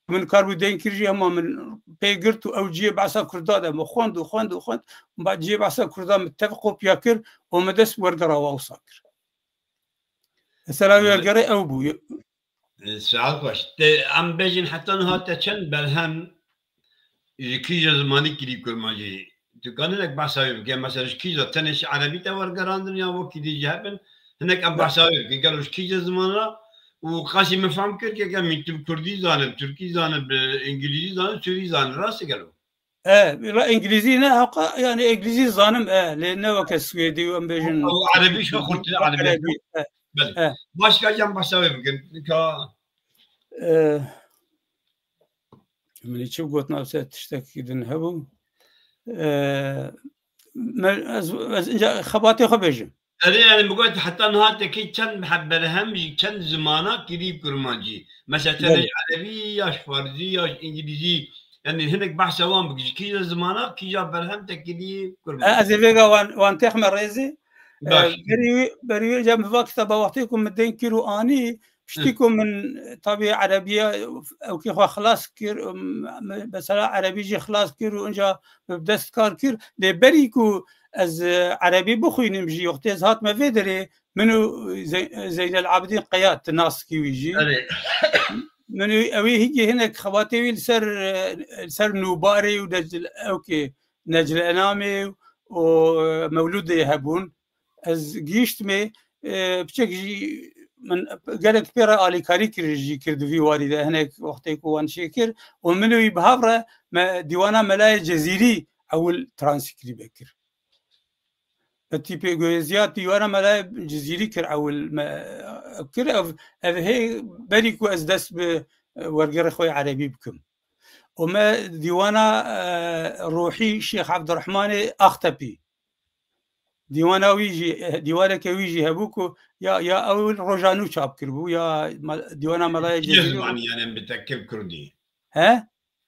Min karibû deyn kir jî hema min pê girt û ew cihê behsa Kurda de min xwend û xwend û xwend. Min ba cihê behsa Kurda min tev kopya kir û min dest wergera wa wisa kir. Mesela wergerê ew bû. E, saet baş. Te, em bêjin heta niha te çend berhem ji kîja zimanî kirî kurmancî? Tu kan hinek behsa wê bike. Mesela ji kîja tenê ji erebî te wergerandin ya wekî dî jî hebin. Hinek em behsa wê bikin. Gelo ji kîja zimana û qasî min fehm kir ke, ke min tu bi kurdî zanin, tirkî zanin, bi îngilîzî zanin, sûrî zanin. Rast e gelo? E, la îngilîzî ne, heqa, yani îngilîzî zanim, e, lê ne weke swêdî û em bêjin. Ew erebî şo xurtir erebî. Erebî, e. Belê. E. Başka can behsa wê bikin. Ka E, min çi gotina ser tiştekî din hebû. E, me, ez, ez inca xebatê xwe bêjim. Erê, yani, bi got heta niha te kî çend heb-, berhem ji çend zimana kirî kurmancî? Mesela, tenê Belê. ji erebî, ya ji farzî, ya ji îngilîzî. Yani, hinek behsa wan bik, ji kîja zimana, kîja berhem te kirî kurmancî? E, ez ê vêga wan, wan têxme rêzê. E, Baş. Berî wî, berî wî, ca min va kitaba wextê ku min deyn kir û anî, piştî Hı. ku min, tabî, erebiya ewkê xwe xilas kir, m-, me-, mesela erebî jî xilas kir û inca bi dest kar kir. Lê berî ku ez, e, erebî bixwînim jî, wextê ez hatime vê derê, min û Ze-, Zeynel Abidîn Qeya, tu nas dikî wî jî. Erê. Min û ewî hîgê hinek xebatê wî li ser, e, li ser nûbarê û necil-, ewkê Necil Enamê û, e, Mewlûdê hebûn. Ez gihîştimê, e, piçek jî min gelek pê re alîkarî kir, jî kir di vî warî de, hinek wextê ku wan çêkir û min û wî bi hev re me dîwana Melayê Cezîrî ewil transkrîbe kir. Me tîpê guhêziya dîwana Melayê Cezîrî kir ewil me kir, ev, ev hê berî ku ez dest bi, e, wergerê xwe yê erebî bikim. Û me dîwana, e, Ruhî Şêx Ebdurrehmanê Axtepî. Dîwana wî jî, e, dîwaneke wî jî hebû ku ya, ya ew roja nû çap kiribû, ya me-, dîwana Melayê Cezîrî. Kîja zimanî, yani, em bi te kir kurdî? He?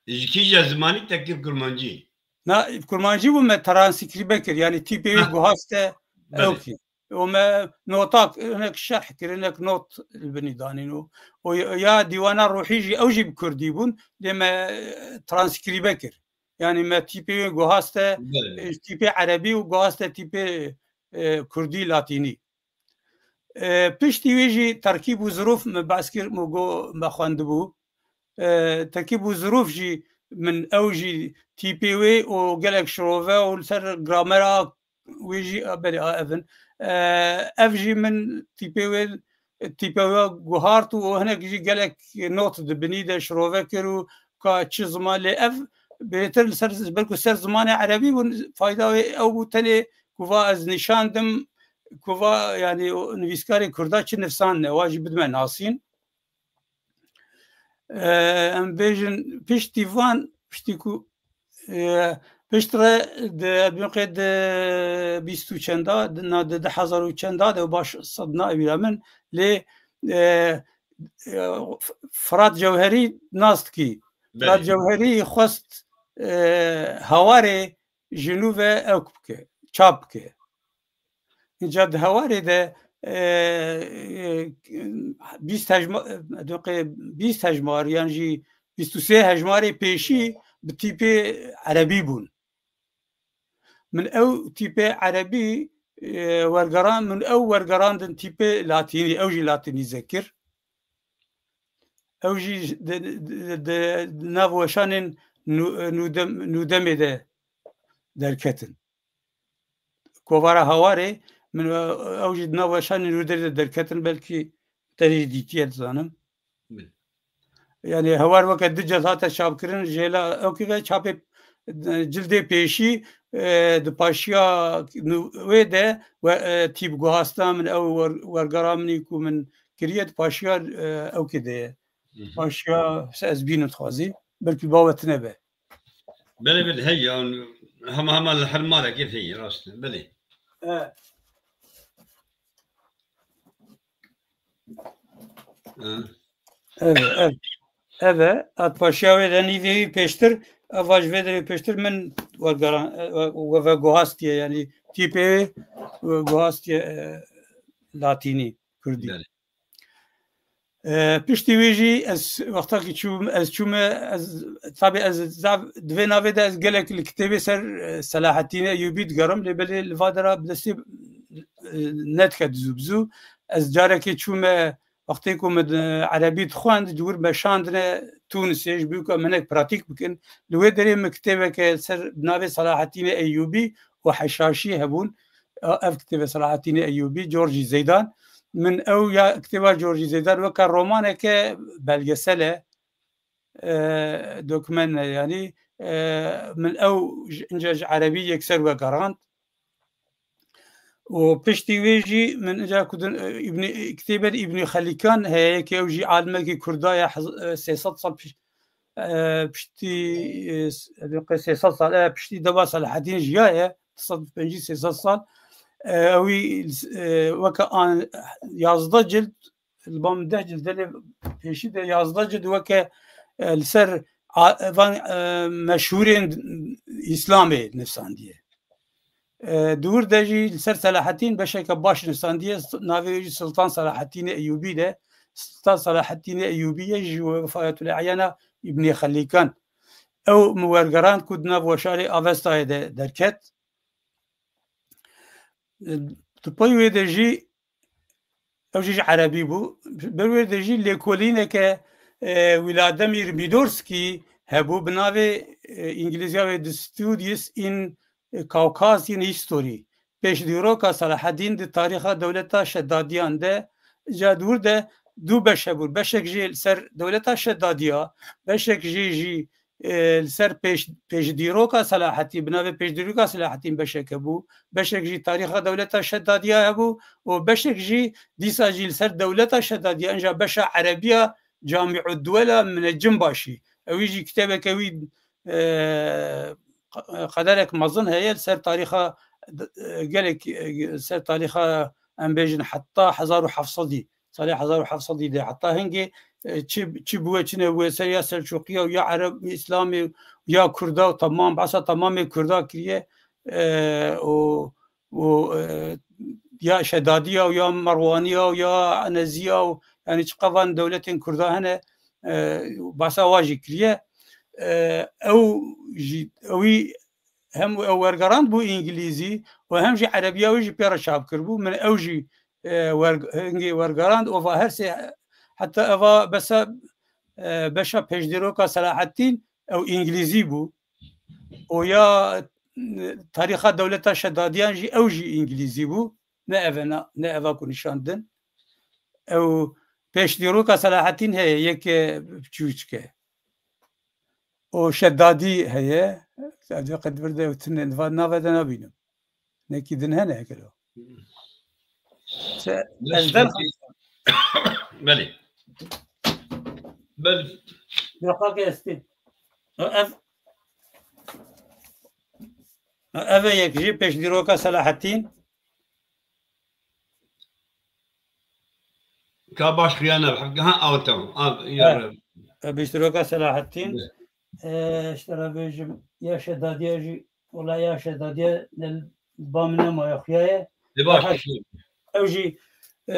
Ji kîja zimanî te kir kurmancî? Na, kurmancî bû, me transkrîbe kir, yani tîpê wî Heh. guhaste Belê. ew kir. Û me notak, hinek şerh kir, hinek not li binî danîn û, û ya dîwana Ruhî jî, ew jî bi kurdî bûn, lê me, e, transkrîbe kir. Yani me tîpê wê guhaste, Belê. e, tîpê erebî û guhaste tîpê, e, kurdî latînî. E, piştî wê jî terkîb û zirûf me behs kir, me got me xwendibû. E, terkîb û zirûf jî min ew jî tîpê wê û gelek şirove û li ser gramera wê jî, a, belê, a, ev in. E, ev jî min tîpê wê, tîpê wê guhart û hinek jî gelek not di binî de şirove kir û ka çi ziman lê ev bêtir li ser, belku ser zimanê erebî bûn, fayda wê ew bû tenê ku va ez nîşan dim ku va, yani, o nivîskarê kurda çi nivîsandine, wa jî bidime nasîn. E, em bêjin piştî van, piştî ku, e, piştre di, ez bînim qê di bîst û çenda, di, na, di, di hezar û çenda de baş sed nayê bîra min, lê, e, e, F-, Firat Cewherî nas dikî. Belê. Firat Cewherî xwest, e, Hawarê ji nû ve ewk bike, çap bike. Înca di Hawarê de, e, e, bîst hejma-, e, doqê bîst hejmar yan jî bîst û sê hejmarê pêşî bi tîpê erebî bûn. Min ew tîpê erebî, e, wergeran, min ew wergerandin tîpê latînî, ew jî latînîze kir. Ew jî di, di, di nav weşanên nû-, nûdem-, nûdemê de derketin. Kovara Hawarê, min, e, ew jî di nav weşanên nûdemê de derketin, belkî te jî dîtiye, dizanim. Min. Yani Hawar weke du cilt hate çapkirin, jêla ew ki ve çapê, e, cildê pêşî, e, di paşiya nû-, wê de we, e, tîp guhasta min ew wer-, wergera min î ku min kiriye, di paşiya, e, ewkê de ye. Hı hı. Paşiya se ez bînim dixwazî, belkî bawe tine be. Belê, belê, heye, hema, hema li her malekê heye, rast e, belê. E. E. Ev, ev, ev e, at paşiya wê de nîvê wî pêştir, ev va ji vê derê pêştir min wergeran, e, we, we veguhastiye, yanî tîpê wê, e, guhastiye, e, latînî, kurdî. Belê. E, piştî wê jî ez wextakî çûm, ez çûme, ez, tabî ez zaf, di vê navê de ez gelek li kitêbê ser, e, Selahattînê Eyyûbî digerim, lê belê li va dera bi destê, e, nedikete zû bi zû. Ez carekê çûme, wextê ku min, e, erebî dixwend, ji wir me şandine Tûnisê, ji bo ku em hinek pratîk bikin. Li wê derê min kitêbeke ser bi navê Selahattînê Eyyûbî û Heşaşî hebûn. Ev kitêbe Selahattînê Eyyûbî, Georgî Zeydan. Min ew ya kitêba Georgî Zeydan weke romaneke belgesel e, e, dokumen e, yanî, e, min ew ji, ince ji erebî yekser vegerand. Û piştî wê jî min inca ku din, e, Îbnî, kitêbên Îbnî Xelîkan heye, yekê ew jî alimekî kurda ye, hez-, e, sê sed sal piş-, e, piştî, e, s-, e, sê sed sal, e, piştî deba Selahattîn jiyaye, du sed û pêncî sê sed sal. E, ewî, e, weke an-, yazdeh cild, li ba min deh cild, lê pêşî de yazdeh cild weke, e, li ser a-, van, e, meşhûrên Îslamê nivîsandiye. E, di wir de jî li ser Selahattîn beşeke baş nivîsandiye, navê wê jî Sultan Selahattînê Eyyûbî de. Sultan Selahattînê Eyyûbî ye ji wefayetuleyana Îbnê Xelîkan. Ew min wergerand ku di nav weşarê Avestayê de derket. E, di pey wê de jî Ew jî ji erebî bû. Ber wê de jî lêkolîneke, e, Vladimir Midorskî hebû, bi navê, e, îngilîziya wê The Studies in Caucasian History. Pêşdîroka Selahaddîn di tarîxa dewleta Şedadiyan de, ca di wir de du beş hebûn. Beşek jî li ser dewleta Şedadiya, beşek jî jî e, li ser pêş-, pêşdîroka Selahettîn, bi navê pêşdîroka Selahettîn beşek hebû, beşek jî tarîxa dewleta Şedadiya hebû û beşek jî dîsa jî li ser dewleta Şedadiya, inca beşa erebiya Camîu Duwela Minecimbaşî. Ewî jî kitêbeke wî, e, qe-, qederek mezin heye li ser tarîxa, e, gelek, e, ser tarîxa, em bêjin, heta hezar û heft sedî. Salê hezar û heft sedî de heta hingê, e, çi, çi bûye, çi nebûye, ser ya Selçûqiya û ya Ereb, Îslamê, ya Kurda û temam, behsa temamê Kurda kiriye, e, û, û, e, ya Şedadiya û ya Merwaniya û ya Eneziya û, yanî çiqas van dewletên Kurda hene, e, behsa wa jî kiriye. E, ew jî, ewî hem ew wergerand bû îngilîzî û hem jî erebiya wî jî pê re çap kiribû. Min ew jî, e, werg-, hingê wergerand û va her sê, heta eva besa, e, beşa pêşdîroka Selahettîn ew îngilîzî bû. Û ya, e, tarîxa dewleta Şedadiyan jî ew jî îngilîzî bû. Ne ev e, na-, ne eva ku nîşan din. Ew pêşdîroka Selahettîn heye, yeke biçûçik e. û Şedadî heye. Sadece qed vir de tune va nave de nabînim. Nekî din hene hekelo. Se-, Leş ez der- Belê. Belê. Yoxak estî. Ev, ev e yek jî pêşdîroka Selahettîn. Ka baş xuya ne, ha, ew tamam. Ev, ya He. Re- E, pêşdîroka Selahettîn. Be. E, işte re bêjim, ya Şedadiya jî, wela ya Şedadiya ne ba min nema ya xuya ye. Ê, baş, Daha baş. Ew jî, e,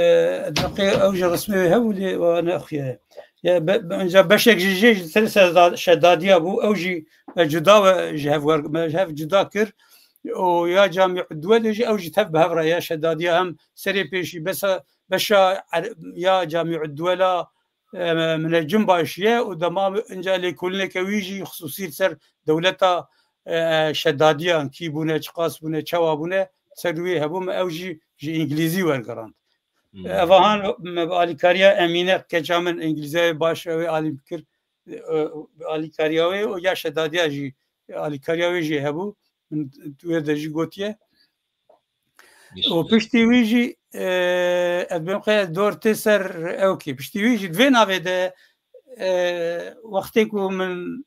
deqê ew jî resmê wê hebû lê wa ne xuya ye. Ya be, be, ancak beşek jî jê ji ser Seda-, Şedadiya bû. Ew jî me cuda we ji hev wer-, me ji hev cuda kir. Û ya Camî Duwelê jî ew jî tev bi hev re ya Şedadiya hem serê pêşî besa, beşa Er-, ya Camî Duwela, e, Minecim Başî ye û dema inca lêkolîneke wî jî xisûsî li ser dewleta, e, Şedadiyan kî bûne, çiqas bûne, çawa bûne, ser wê hebû me ew jî ji îngilîzî wergerand. Hmm. Eva han me bi alîkariya Emîne keça min îngilîziyayê baş ew ê alî bikir, e, bi alîkariya wê û ya Şedadiya jî alîkariya wê jî hebû. Min wê de jî gotiye. Û piştî wî jî e, ez bêm qey ez dor tê ser ew kê. Piştî wî jî di vê navê de, e, wextê ku min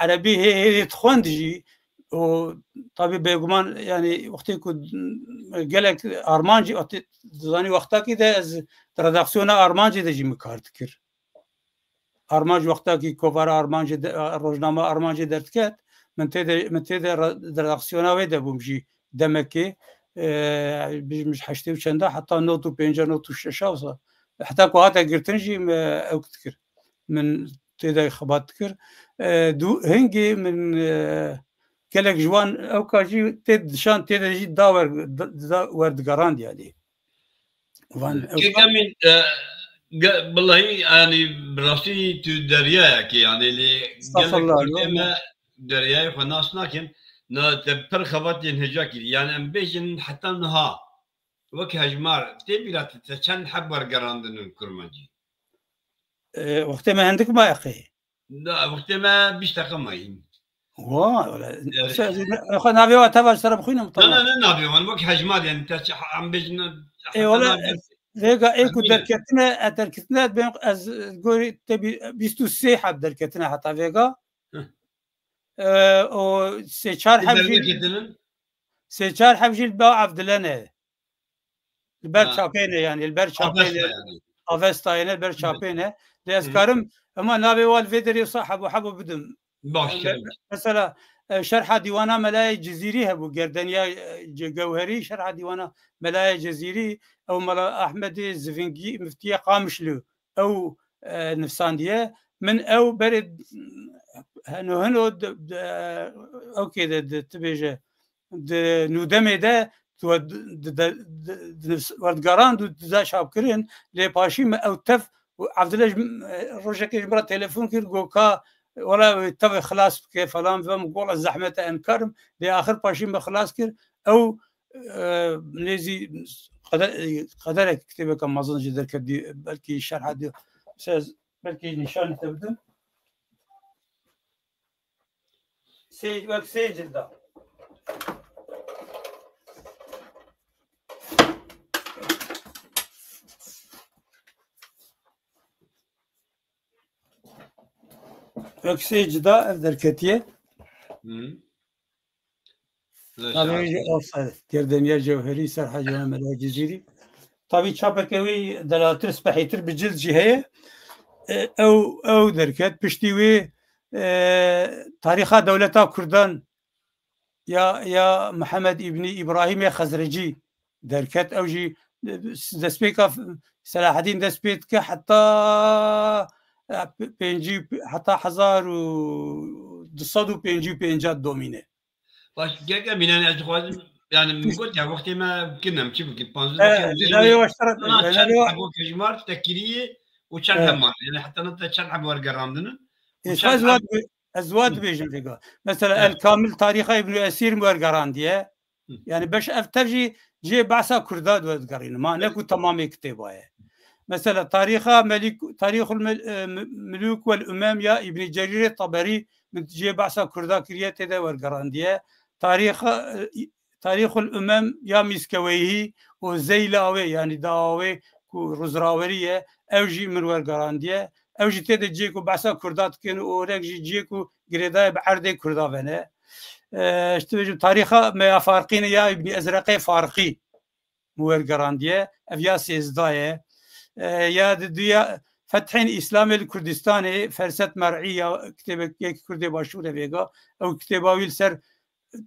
erebî hê hê dixwend jî û tabî bêguman, yani wextê ku gelek armancî, wextê, dizanî wextakî de ez di redaksiyona armancê de jî min kar dikir. Armanc wextakî kovara armancê de, rojname armancê derdiket, min tê de, min tê de re-, di redaksiyona wê de bûm jî demekê, e, bijim ji heştê û çenda heta nod û pênca, nod û şeş wisa. Heta ku hate girtin jî me ew dikir. Min tê de xebat dikir. E, dû, hingê min, e, gelek ji wan ewka jî tê dişan, tê de jî da wer, da, da werdigerandiye lê. Van, Kek Emîn, e, ge-, bilahî, yani, bi rastî tu deryayekî, yani, lê gelek Estağfurullah, Kurdê yok. me deryayê xwe nas nakin. Na te pir xebatên hêja kirî. Yani, em bêjin heta niha wek hejmar tê bîra te, te çend heb wergerandin in kurmancî? E, wextê me hindik maye qey. Da, wextê me bîst deqa mayîn. Wa, wala, Evet. se-, ne-, xwe navê wa teva ji te re bixwînim, Na, tamam. na, ne navê wan, wek hejmar, yani, te çi, em bêjin, Ê, heta wala, navê vêga ê ku Emîn. derketine, e, derketine, ben ez gorî te bî-, bîst û sê heb derketine heta vêga. Hı. E, o sê çar Ê heb jî, derketinin? sê çar heb jî li ba Evdile ne. Li ber Ha. çapê ne, yani, li ber çapê Avesta ne, yani. Avestayê ne, li ber Evet. çapê ne. Lê ez Hı hı. karim, ema navê wan vê derê wisa hebo hebo bidim. Baş, Yani, kerem. mesela, e, şerha dîwana Melayê Cizîrî hebû, Gerdeniya, e, Ce-, Gewherî, şerha dîwana Melayê Cizîrî, ew Mela Ahmedê Zivingî, miftiyê Qamişlo, ew, e, nivsandiye. Min ew berê heno heno di, di, ew kê de, di, tu bêje, di nûdemê de, tu we di, di, di, di, di nivs-, werdigerand û diza çapkirin, lê paşî me ew tev û Evdile ji, rojekê ji min re telefon kir, got, ka, wela wê tevê xilas bike falan, ve min got, wela zehmet e, em karim, lê axir paşî me xilas kir, ew, e, nêzî qede-, qederek kitêbeke mezin jî derket, belkî şerha di, se-, belkî nîşanî te bidim. Sê, wek sê cilda. Wek sê cida ev derketiye. Hı. Tabî Reşat. jî ew ser Gerdeniya Cewherî, ser Hacî Mehmet Cizîrî. Tabî çapeke wî delaltir, spehîtir bi cild jî heye. E, ew, ew derket. Piştî wî, e, Tarîxa Dewleta Kurdan ya, ya Mihemed îbnî Îbrahîmê Xezrecî derket. Ew jî, e, destpêka Selahedîn dest pê dike heta, e, pêncî, heta hezar û du sed û pêncî û pênc domîne. Baş, gel, gel, Mînan, ez dixwazim, yani, min got ya, wextê me bikin, em çi bikin? Panzdeh Eh, dakika, lê yani, navê wa ji te re, na, lê çend navê wa hebû hejmar te kirî û çend Eh. heman? Yani, heta ne te çend heb wergerandin û Eh, çend ez heb wad bi-, ez wad Hı. dibêjim vêga. Mesela, Eh. El Kamil Tarîxa Îbnû Esîr wergerandiye. Hı. Yani, beş ev tev jî cihê behsa Kurda digerînim. Ma ne ku tamamê kitêba ye. Mesela, Tarîxa Melîk, Tarîxul Mel-, e, Mil-, Milûk wel Umem ya Îbnî Cerîrê Teberî min cihê behsa Kurda kiriye, tê de wergerandiye. Tarîxa, e, Tarîxul Umem ya Mîskeweyhî û Zeyla wê, yanî dawa wê ku rûzrawerî ye, ew jî min wergerandiye. Ew jî tê de cihê ku behsa Kurda dikin û orek jî cihê ku girêdayê bi erdê Kurda vene. E, ji tu bêjim, Tarîxa Meya Farqîne ya Îbnî Ezreqê Farqî. Wergerandiye. Ev ya sêzda ye. E, ya di duya Fethên Îslamê li Kurdistanê, Ferset Mer'î ya kitêbek yek Kurdê Başûr e vêga. Ew kitêba wî li ser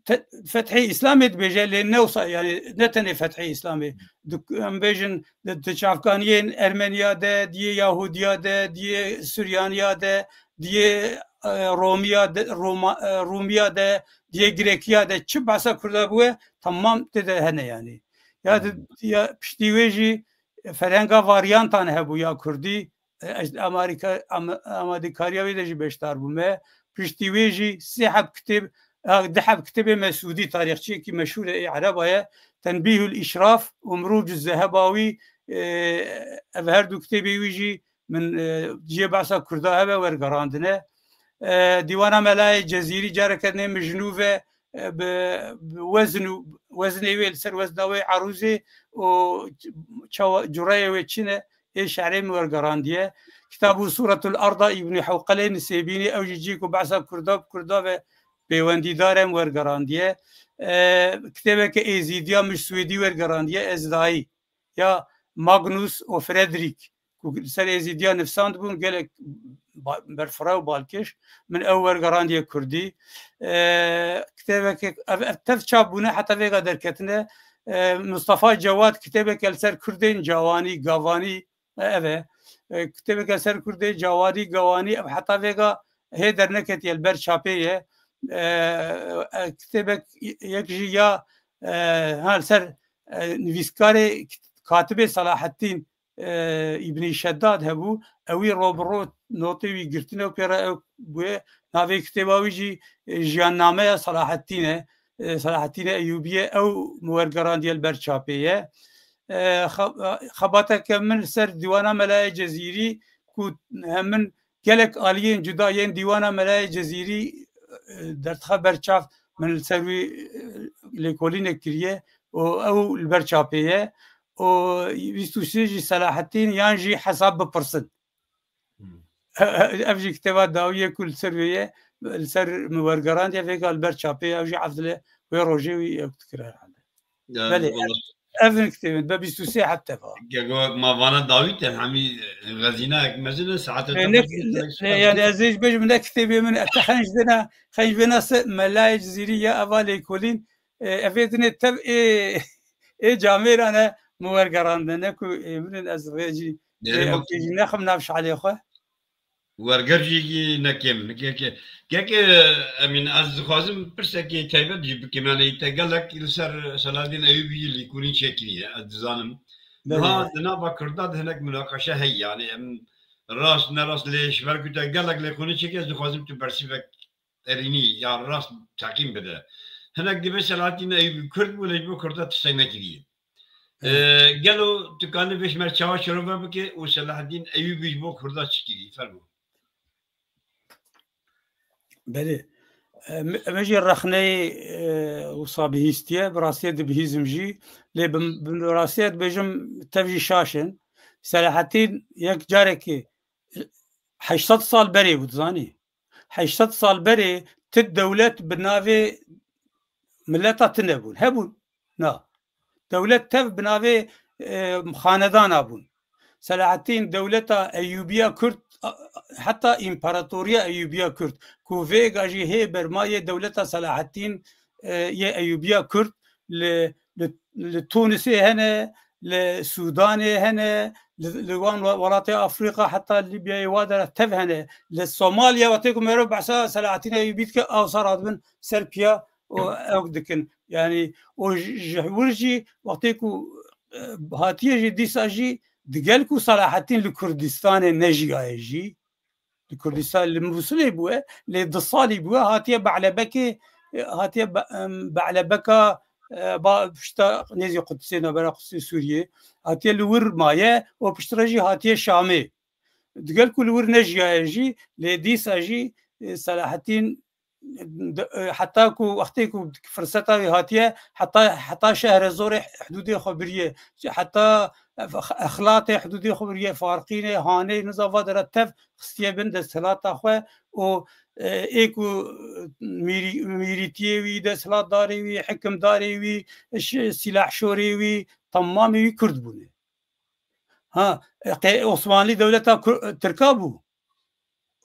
te-, Fethê Îslamê dibêje, lê ne wisa, yani ne tenê Fethê Îslamê. Di, em bêjin, di, di çavkaniyên Ermeniya de, diyê Yahudiya de, diyê Suryaniya de, diyê, e, Romiya de, Roma, e, Rûmiya de, diyê Grekiya de, çi behsa Kurda bûye, temam tê de hene yani. Ya di, Hmm. ya piştî wê jî ferhenga varyantan hebû ya Kurdî, e, ez amarîka-, am-, amadîkariya wê de jî beşdar bûme. Piştî wê jî sê heb kitêb, e, du heb kitêbê Mesûdî, tarîxçiyekî meşhûr e, ê Ereba ye, Tenbîhul Îşraf û Mirûcuz Zeheba wî, e, ev her du kitêbê wî jî min, e, cihê behsa Kurda hebe wergerandine. E, Dîwana Melayê Cezîrî careke nê min ji nû ve e, bi, bi wezn û weznê wê li ser wezna wê erûzê û çawa cureyê wê çi ne, ê şerê min wergerandiye. Kitabû Sûretul Erda Îbnî Hewqelê Nisêbînî, ew jî cî ku behsa Kurda bi Kurda ve pêwendîdar e, min wergerandiye. E, kitêbeke Êzîdiya min ji Swêdî wergerandiye, Ezdayî, ya Magnus û Fredrik, ku li ser Êzîdiya nivsandibûn, gelek ba-, berfireh û balkêş, min ew wergerandiye Kurdî. E, kitêbeke, ev, ev tev çap bûne, heta vêga derketine. E, Mustafa Cewad kitêbeke li ser Kurdên Cawanî, Gavanî, e, ev e. E, kitêbeke ser Kurdên Cawanî, Gawanî, ev heta vêga hê derneketiye, li ber çapê ye. E, e, kitêbek yek jî ya, e, ha, li ser, e, nivîskarê, katibê Selahettîn, e, Îbnî Şeddad hebû, ewî ro bi ro notê wî girtine û pê re ew bûye. Navê kitêba wî jî, e, Jiyannameya Selahettîn e. E, Selahettînê Eyûbî ye, ew min wergerandiye, li ber çapê ye. E, xe-, xebateke min li ser dîwana Melayê Cezîrî, ku hem min gelek aliyên cuda yên dîwana Melayê Cezîrî, e, derdixe ber çav, min li ser wî, e, lêkolînek kiriye û ew li ber çapê ye. Û bîst û sê jî Selahettîn yan jî Hesab Bipirsin. Hmm. Ev jî kitêba dawî ye ku li ser wê ye, li ser min wergerandiye, vêga li ber çapê ye, ew jî Evdilê wê rojê wî ew dikir herhalde. Ya, belê, wala ev, ev in kitêbin, be bîst û sê heb teva. Gego ma vana dawî te hemî xezînayek mezin e, saete E, te ne, mezin e, ne, ne, yani ez ê jî bêjim, ne kitêbê min, e, te xenc bêna, xenc bêna se Melayê Cizîrî ya eva lêkolîn, e, evê dinê tev ê, ê camêran e, min wergerandine, ne ku ê min in, ez vê jî, Derê ê, ma ew jî nexim nav şalê xwe. Werger jî nekêm, keke, keke, Emîn, ez dixwazim pirsekê taybet jî bikim, yani te gelek li ser Selahaddîn Eyûbî jî lêkolîn çêkiriye, ez dizanim. Belê. Niha di nava Kurda de hinek munaqeşe heye, yani em rast ne rast lê ji ber ku te gelek lêkolîn çêkiriye, ez dixwazim tu bersîvek erînî ya rast teqîm bide. Hinek dibê Selahaddîn Eyûbî Kurd bû, lê ji bo Kurda tiştek nekiriye. Evet. E, gelo tu kanî vê ji me çawa şirove bike û Selahaddîn Eyûbî ji bo Kurda çi kirî? Fermo. Belê. E, me, me jî rexneyê, e, wisa bihîstiye, bi rastiyê dibihîzim jî. Lê bi, bi rastiyê dibêjim tev jî şaş in. Selahaddîn yek carekê heşt sed sal berê bû, dizanî? Heşt sed sal berê ti dewlet bi navê mileta tune bûn. Hebûn? Na. Dewlet tev bi navê, e, xanedana bûn. Selahaddîn dewleta Eyûbiya Kurd, a, heta împaratoriya Eyûbiya Kurd, ku vêga jî hê bermayê dewleta Selahaddîn, e, yê Eyûbiya Kurd li, li, li Tunisê hene, li Sûdanê hene, li, li wan we-, welatê Afrîka heta Lîbyayê wa dera tev hene. Li Somalya wextê ku meriv behsa Selahaddîn Eyûbî dike, awsa radibin ser piya û ew dikin. Yani, û ji, ji wir jî wextê ku, e, hatiye jî dîsa jî digel ku Selahaddîn li Kurdistanê nejiyaye jî, li Kurdistan, li Mûsilê bûye, lê du salî bûye, hatiye Be'lebekê, e, hatiye Be-, em, Be'lebeka, e, ba, pişta nêzî Qudsê, navbera Qudsê Sûriyê, hatiye li wir maye û piştre jî hatiye Şamê. Digel ku li wir nejiyaye jî, lê dîsa jî, e, Selahaddîn, de, e, heta ku wextê ku firseta wî hatiye, heta, heta Şehrezorê hidûdê xwe biriye, heta Ex-, Exlatê hidûdê xwe biriye, Farqînê, Hanê, niza va dera tev xistiye bin desthilata xwe û, e, ê ku mîrî-, mîrîtiyê wî, desthilatdarê wî, hikimdarê wî, ş-, sîlahşorê wî, temamê wî Kurd bûne. Ha, e, qe-, Osmanlî dewleta Kur-, Tirka bû.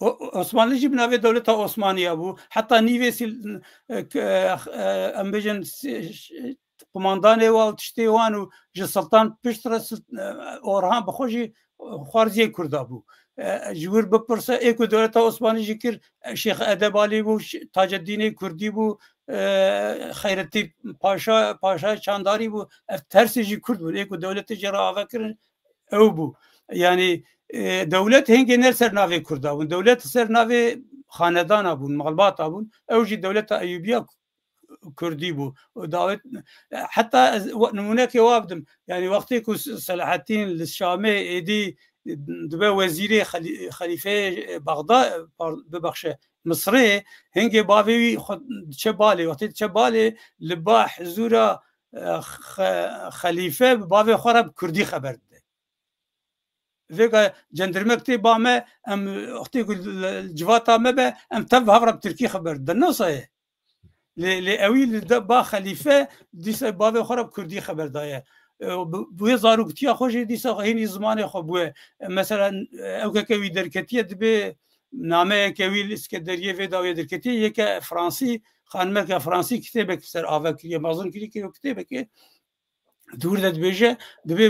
O-, Osmanlî jî bi navê dewleta Osmaniya bû. Heta nîvê sil-, e, k-, e, e, em bêjin si-, ş-, qumandanê wa û tiştê wan û ji Siltan piştre Sil-, e, Orhan bi xwe jî xwarziyê Kurda bû. E, ji wir bipirse, ê ku dewleta Osmanî jî kir, e, Şêx Edebalî bû, Ş-, Taceddînê Kurdî bû, e, Xeyrettî Paşa, Paşa Çandarî bû. Ev tersê jî Kurd bûn. Ê ku dewletê jê re ava kirin, ew bû. Yani, e, dewlet hingê ne li ser navê Kurda bûn. Dewlet li ser navê xanedana bûn, malbata bûn. Ew jî dewleta Eyûbiya Kurdî bû. Û dawet, heta ez we-, nimûnekê wa bidim. Yani, wextê ku S-, Selahaddîn li Şamê êdî dibe wezîrê xelî-, xelîfeyê Bexda, par-, bibexşe, Misrê, hingê bavê wî xwe diçe balê. Wextê diçe balê, li ba hizûra, e, xe-, xelîfe bi bavê xwe re bi kurdî xeber dide. Vêga cendirmek tê ba me, em wextê ku li civata me be, em tev hev re bi tirkî xeber didin. Nasa ye. Lê, lê ewî li de ba xelîfe dîsa bavê xwe re bi kurdî xeber daye. E, bi, bi wê zaroktiya xwe jî dîsa hînî zimanê xwe bûye. E, mesela, e, ewkeke wî derketiye dibê nameyeke wî li Iskenderiyê vê dawiyê derketiye. Yeke fransî, xanimeke fransî kitêbek ser ava kiriye, mezin kiriye, kiriye kitêbekê. Dûr de dibêje, dibê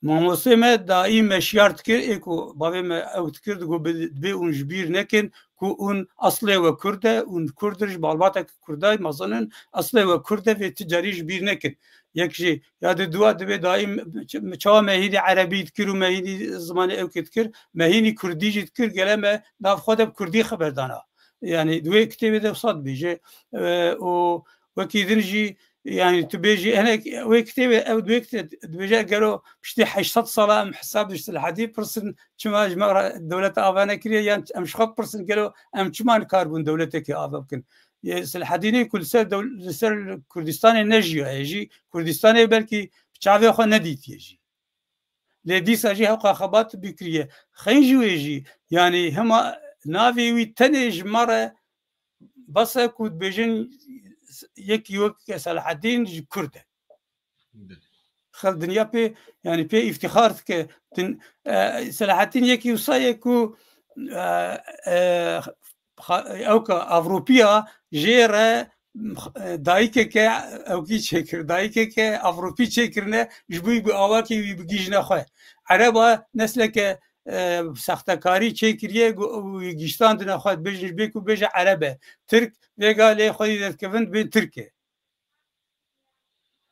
mamostê me daîm me şiyar dikir, ê ku bavê me ew dikir, digot, bi-, dibê hûn ji bîr nekin ku hûn eslê we kurd e, hûn kurd in, ji malbateke kurdayî mezin in, eslê we kurd e, vê ti carî ji bîr nekin. Yek jî, ya di dua dibê daîm ç-, çawa me hînî erebî dikir û me hînî zimanê ewkê dikir, me hînî kurdî jî dikir, gele me nav xwe de bi kurdî xeber dana. Yani di wê kitêbê de wisa dibêje, e, û wekî din jî, yani tu bêjî, hinek wê kitêbê, ew di wê kitê-, dibêje, gelo piştî heşt sed sala em hesab ji Silhedî pirsin, çima ji me re dewleta ava nekiriye, yan em ji xwe pirsin, gelo em çima nikaribûn dewletekê ava bikin? Yê Silhedînê ku li ser dew-, li ser Kurdistanê nejiyaye jî, Kurdistanê belkî bi çavê xwe nedîtiye jî. Lê dîsa jî hewqa xebat bikiriye. Xeyn ji wê jî, yanî hema navê wî tenê ji me re bes e ku dibêjin yekî wek Selahedîn ji Kurd e. Xel dinya pê, yanî pê îftixar dike. Din, e, Selahedîn yekî wisa ye ku, e, e, xa-, ewka Ewropiya jê re, e, dayikeke ewkî çêkir, dayikeke Ewropî çêkirine, ji bo wî bi awakî wî bigihîjine xwe. Ereba nesleke, e, sextekarî çêkiriye, gu-, wî gihîştandine xwe, dibêjin, ji bê ku bêje Ereb e. Tirk, vêga lê xwedî derdikevin, dibên Tirk e.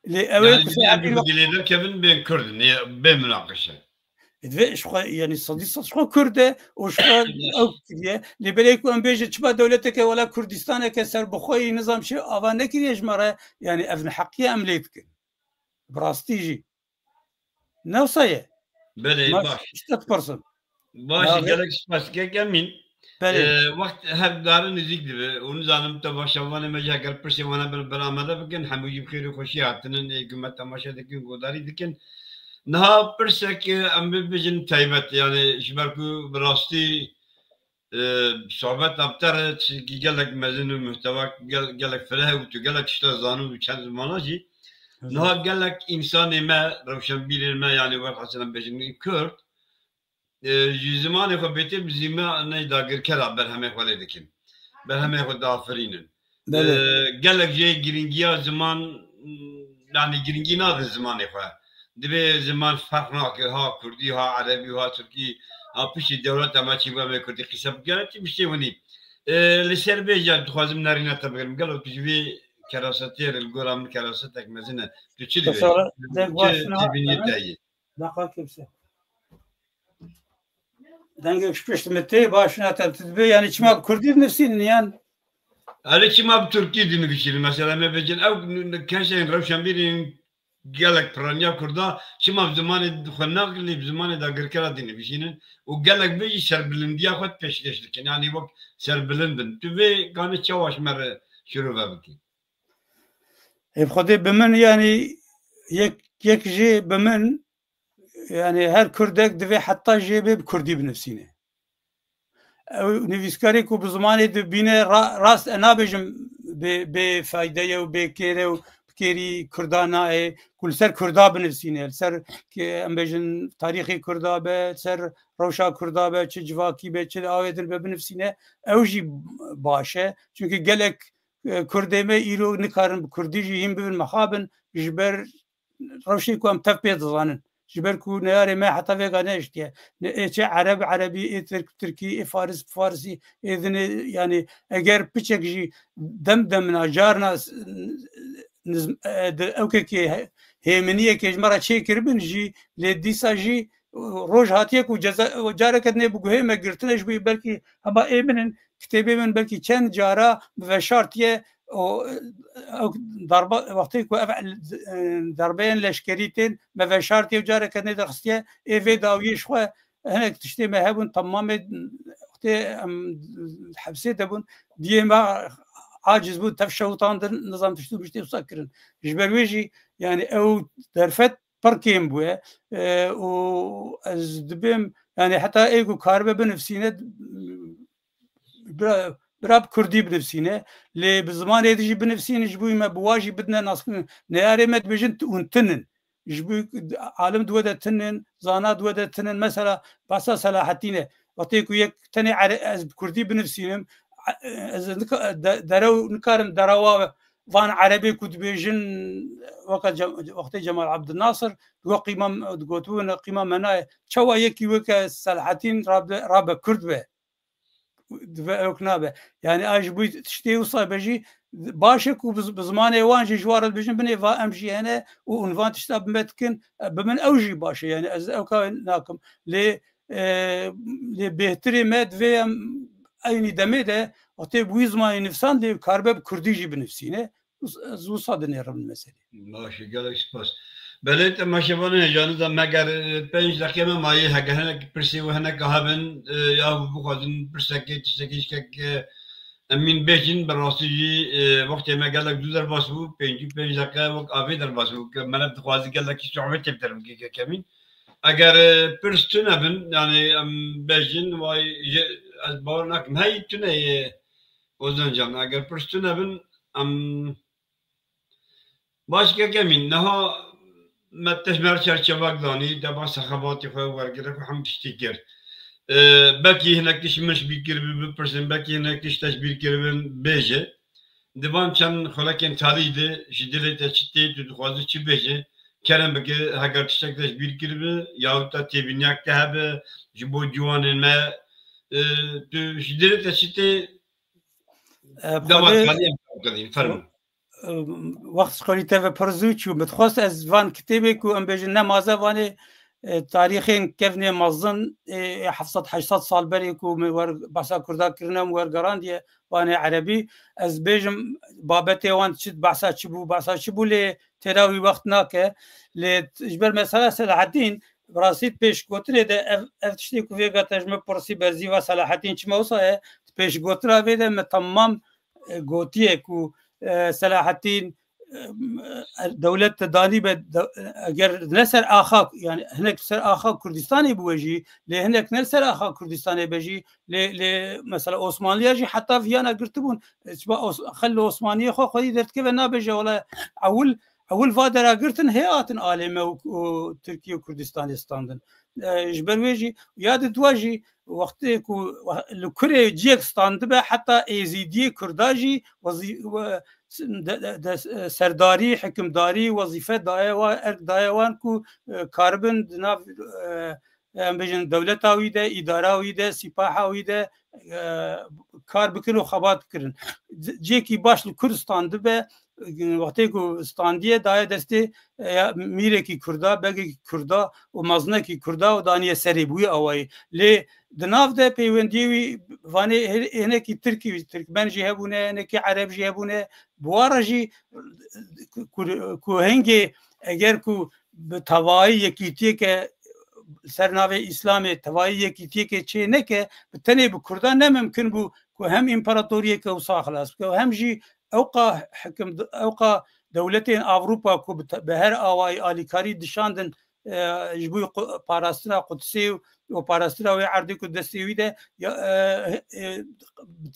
Lê ew ê Yani ku bir Selahedîn em wek dilê derkevin bên Kurd, ne, bê münaqeşe. E, divê ji xwe, yani sedî sed ji xwe Kurd e û ji xwe ew kiriye. Lê belê ku em bêjin çima dewleteke wela Kurdistaneke serbixwe yî nizam şey ava nekiriye ji me re, yani ev neheqiye em lê dikin. Bi rastî jî. Ne wisa ye? Belê, Ma baş. Îşte dipersin. Baş, Ya, gelek spas kek Emîn. Belê. Ee, wext her dare nêzîk dibe. Û nizanim temaşevanê me jî heger pirsê wan hebin, ber amade bikin. Hemû jî bi xêr û xweşî hatinin, ê ku me temaşe dikin, godarî dikin. Niha pirsek, e, em bibêjin taybet, yani ji ber ku bi rastî, e, sohbeta bi te re çi-, gelek mezin û muhtewa gel-, gelek fireh û tu gelek tişta zanî û çend zimana jî. Hı hı. Niha gelek însanê me, rewşenbîrên me, yani welhasil em bêjin Kurd, e, ji zimanê xwe bêtir bi zimanê dagirkera berhemê xwe lê dikin. Berhemê xwe diafirînin. Belê. E, gelek jê girîngiya ziman, yani girîngî nadin zimanê xwe. Divê ziman ferq nake, ha kurdî, ha erebî, ha tirkî, ha piştî dewleta me çî bû em ê kurdî qîse bikin, tiştê winî. E, li ser vê jî dixwazim nerîna te bigirim. Gelo tu ji vê kerasetê re, li gora min kerasetek mezin e. Tu çi dibêjî? Teşekkür. Deng baş, çi têbîniyê te ye? Daqa kimse. Dengek ji pişt min tê, baş nate, tu dibê, yani çima bi kurdî dinivîsînin yan? Erê çima bi tirkî dinivîsînin? Mesela me bêjin ew n-, n-, kesên rewşenbîrên gelek piraniya kurda çima bi zimanê xwe naqilî, bi zimanê dagirkera dinivîsînin û gelek vê jî serbilindiya xwe pêşkêş dikin. Yani wek serbilind bin. Tu vê ganî çawa ji me re şirove bikî? Ê bi Xwedê bi min, yani yek, yek jê bi min, yani her kurdek divê heta jê bê bi kurdî binivîsîne. Ew nivîskarê ku bi zimanê dibîne ra-, rast e nabêjim bê, bê fayde ye û bê kêr e û bi kêrî kurda nayê, ku li ser kurda binivîsîne, li ser, em bêjin, tarîxê kurda be, li ser rewşa kurda be, çi civakî be, çi li awê din be binivîsîne, ew jî baş e. Çunke gelek, e, kurdê me îro nikarin bi kurdî jî hîn bibin mixabin, ji ber rewşê ku em tev pê dizanin. Ji ber ku neyarê me heta vêga nehiştiye. Ne, ê çi ereb erebî, ê tirk tirkî, ê faris bi farisî, ê din ê, yani eger piçek jî dem demina, carna s-, niz-, e, di ewkekê he-, hêminiyekê ji me re çêkiribin jî, lê dîsa jî, e, roj hatiye ku ceza, careke dinê bi guhê me girtine, ji bo belkî hema ê min in, kitêbê min belkî çend cara bi veşartiye, o, ew darbe, wextê ku ev, e, darbeyên leşkerî tên, me veşartiye û careke nêderxistiye, ê vê dawiyê ji xwe hinek tiştê me hebûn, temamê Wextê em hepsê de bûn, diyê me aciz bûn, tev şewitandin, nizam tişt û biştê wisa kirin. Ji ber wê jî, yani ew derfet pir kêm bûye. E, û ez dibêm, yani heta ê ku karibe binivsîne, bira, bira bi kurdî binivsîne. Lê bi zimanê din jî binivsîne, ji bo me bi wa jî bidine naskirin. Neyarê me dibêjin tu-, hûn tinin. Ji bo alim di we de tinin, zana di we de tinin. Mesela, behsa Selahettîn e. Wextê ku yek tenê ere-, ez bi kurdî binivsînim, e, ez nika-, de-, derew nikarim derewa van erebê ku dibêjin, weke Cem-, wextê Cemal Abdulnasir, digot qîma, digotibûn qîma me nayê. Çawa yekî weke Selahettîn rabe, rabe kurd be? Dibe ew nabe. Yani a ji bo tiştê wisa be jî baş e ku bi z-, bi zimanê wan jî ji wan re dibêjin, binê va em jî hene û hûn van tişta bi me dikin, e, bi min ew jî baş e. Yani ez ew ka nakim. Lê, e, lê bêhtirê me divê em eynî demê de wextê bi wî zimanê nivîsandê karibe bi kurdî jî binivîsîne. Ez wisa dinêrim meselê. Baş e, gelek spas. Belê temaşevanên hêjanî de me ger, e, pênc deqê me mayê, heger hinek pirsê we hinek hebin, e, ya bixwazin pirsekê, tiştekê, şikek, e, Emîn bêjin, bi rastî jî, e, wextê me gelek zû derbas bû, pêncî û pênc deqe wek avê derbas bû, ke meriv dixwaze gelekî sohbetê bi te re bike, kek Emîn. Eger, e, pirs tune bin, yani em bêjin, vay, ji, ez bawer nakim. Hey, tune ye, Ozan can, eger pirs tune bin, em Baş, kek Emîn, niha me te ji me re çerçevek danî, te behsa xebatê xwe wergirek û hemû tiştî kir. E, belkî hinek tişt min ji bîr kiribi bipirsin, belkî hinek tişt te ji bîr kiribin bêje. Di van çend xulekên talî de ji dilê te çi tê, tu dixwazî çi bêje, kerem bike, heger tiştek te ji bîr kiribi, yahût te têbîniyek te hebe, ji bo ciwanên me, e, tu ji dilê te çi tê, E, dema Xwedê, talî em fermo. Wext ji xwedî te ve pir zû çû. Min dixwest ez van kitêbê ku em bêjin ne maze vanê, e, tarîxên kevnê mezin, e, e, heft sed heşt sed sal berê ku min wer behsa Kurda kirine, min wergerandiye vanê erebî. Ez bêjim babetê wan çi, behsa çi bû, behsa çi bû, lê têra wî wext nake. Lê t-, ji ber mesela Selaheddîn, bi rastî pêşgotinê de ev, ev tiştê ku vêga te ji min pirsî, berzîva Selaheddîn çima wisa ye, pêşgotina vê de me temam e, gotiye ku, e, Selahettîn, e, dewlet te danî be, de-, eger ne ser axa, yani hinek ser axa Kurdistanê bûye jî, lê hinek ne ser axa Kurdistanê be jî, lê, lê mesela Osmanliya jî heta viyana girtibûn, e, çiba Os-, xel li Osmaniyê xwe xwedî derdikeve nabêje wela ewil, ewil va dera girtin hê hatin alê me û, û Tirkiye û Kurdistanê standin. E, ji ber wê jî ya di dua jî wextê ku li kurê ciyek standibe, heta êzîdiyê kurda jî wezî-, we-, de, de, de, serdarî, hikimdarî, wezîfe daye wan, erk daye wan ku, e, karibin di nav, e, em bêjin dewleta wî de, îdara wî de, sîpaha wî de, e, kar bikin û xebat bikirin. C-, ciyekî baş li kur standibe, wextê ku standiye daye destê, e, ya mîrekî kurda, begekî kurda û mezinekî kurda û daniye serê bi wî awayî. Lê di nav de peywendiyê wî vanê hi-, hinekî tirkî, tirkmen jî hebûne, hinekî ereb jî hebûne. Bi wa re jî ku, ku hingê eger ku bi tevayî yekîtiyeke ser navê Îslamê, tevayî yekîtiyeke çê neke, bi tenê bi kurda ne mimkin bû ku hem împaratoriyeke wisa xilas bike û hem jî ewqa hikim, ewqa dewletên Ewropa ku bi te-, bi her awayî alîkarî dişandin, e, ji bo qu-, parastina Qudsê û, û parastina wê erdê ku destê wî de, ya, e, e,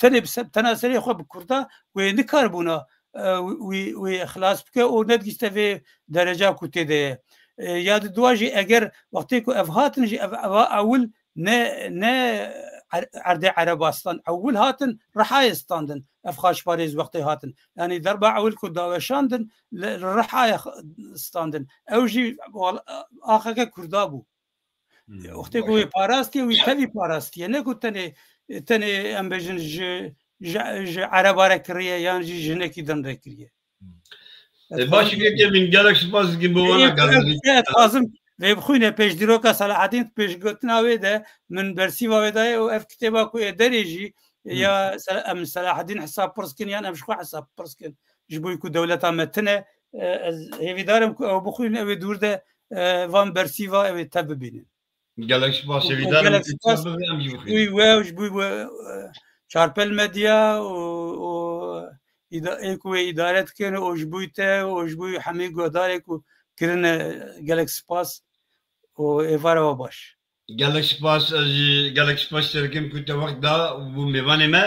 tenê bi se-, tena serê xwe bi kurda wê nikaribûna, e, wî, wî xilas bike û nedgihîşte vê dereca ku tê de ye. E, ya di dua jî eger wextê ku ev hatin jî ev, eva ewil ne, ne er-, erdê Ereba stand, ewil hatin Rihayê standin. Ev xaçparêz wextê hatin. Yanî derba ewil ku daweşandin, li, li Rihayê x-, standin. Ew jî wal-, axeke Kurda bû. Hmm, wextê ku baş e. Wê parastiye, wî tevî parastiye. Ne ku tenê, tenê em bêjin ji, ji, ji Ereba re kiriye yan jî ji hinekî din re kiriye. Hmm. E, baş e, kek Emîn, gelek spas dikim bo wana gehanî. Ez dixwazim vê bixwîne pêşdîroka Selahaddîn, pêşgotina wê de min bersîva wê daye û ev kitêba ku ê derê jî, hmm, ya Sel-, em Selahaddîn hesab pirs kin yan em ji xwe hesab pirs kin. Ji bo ku dewleta me tune, e, ez hêvîdar im ku ew bixwînin, ew ê dûr de, e, van bersîva ew ê tev bibînin. Gelek spas, hêvîdar im Gelek ku spas. Çar bibe em jî bixwînin. Ji bo we û ji bo we, e, Çarpel Medya û, û îda- ê ku wê îdare dikin û ji bo te û ji bo hemî guhdarê ku kirine gelek spas û êvara we baş. Gelek spas, ez jî gelek spas te dikim ku te wext da bû mêvanê me.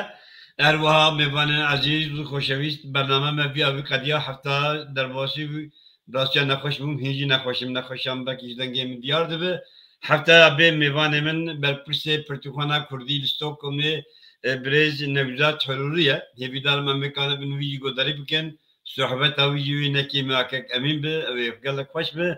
Her wiha mêvanên ezîz û xoşewîst, bername me vîya vî qediya hefta derbasî bû. Rastiya nexweş bûm, hîn jî nexweş im, nexweşan belkî ji dengê min diyar dibe. Hefteya bê mêvanê min berpirsê pirtûkxana Kurdî li Stockholmê, e, birêz Newzat Hilûlî ye. Hêvîdar im em bikanibin wî jî guhdarî bikin. Sohbeta wî jî wê nekê me kek Emîn bi, ew ê gelek xweş bi.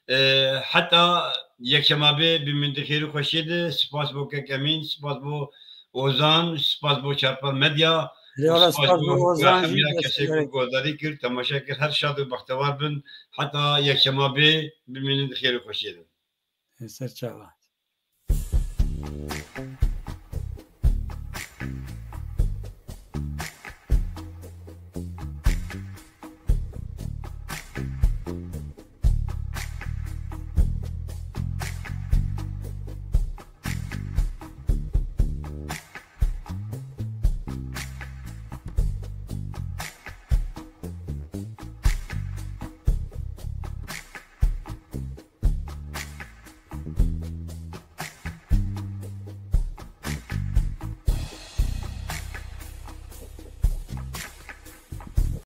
E, heta yekşema bê bimînin di xêr û xweşiyê de. Spas bo kek Emîn, spas bo Ozan, spas bo Çarpel Medya. Eyvallah, spas bo Ozan jî, Hemiya dest kesê ku gerek. Guhdarî kir, temaşe kir, her şad û bextewar bin. Heta yekşema bê bimînin di xêr û xweşiyê de. Ser çava.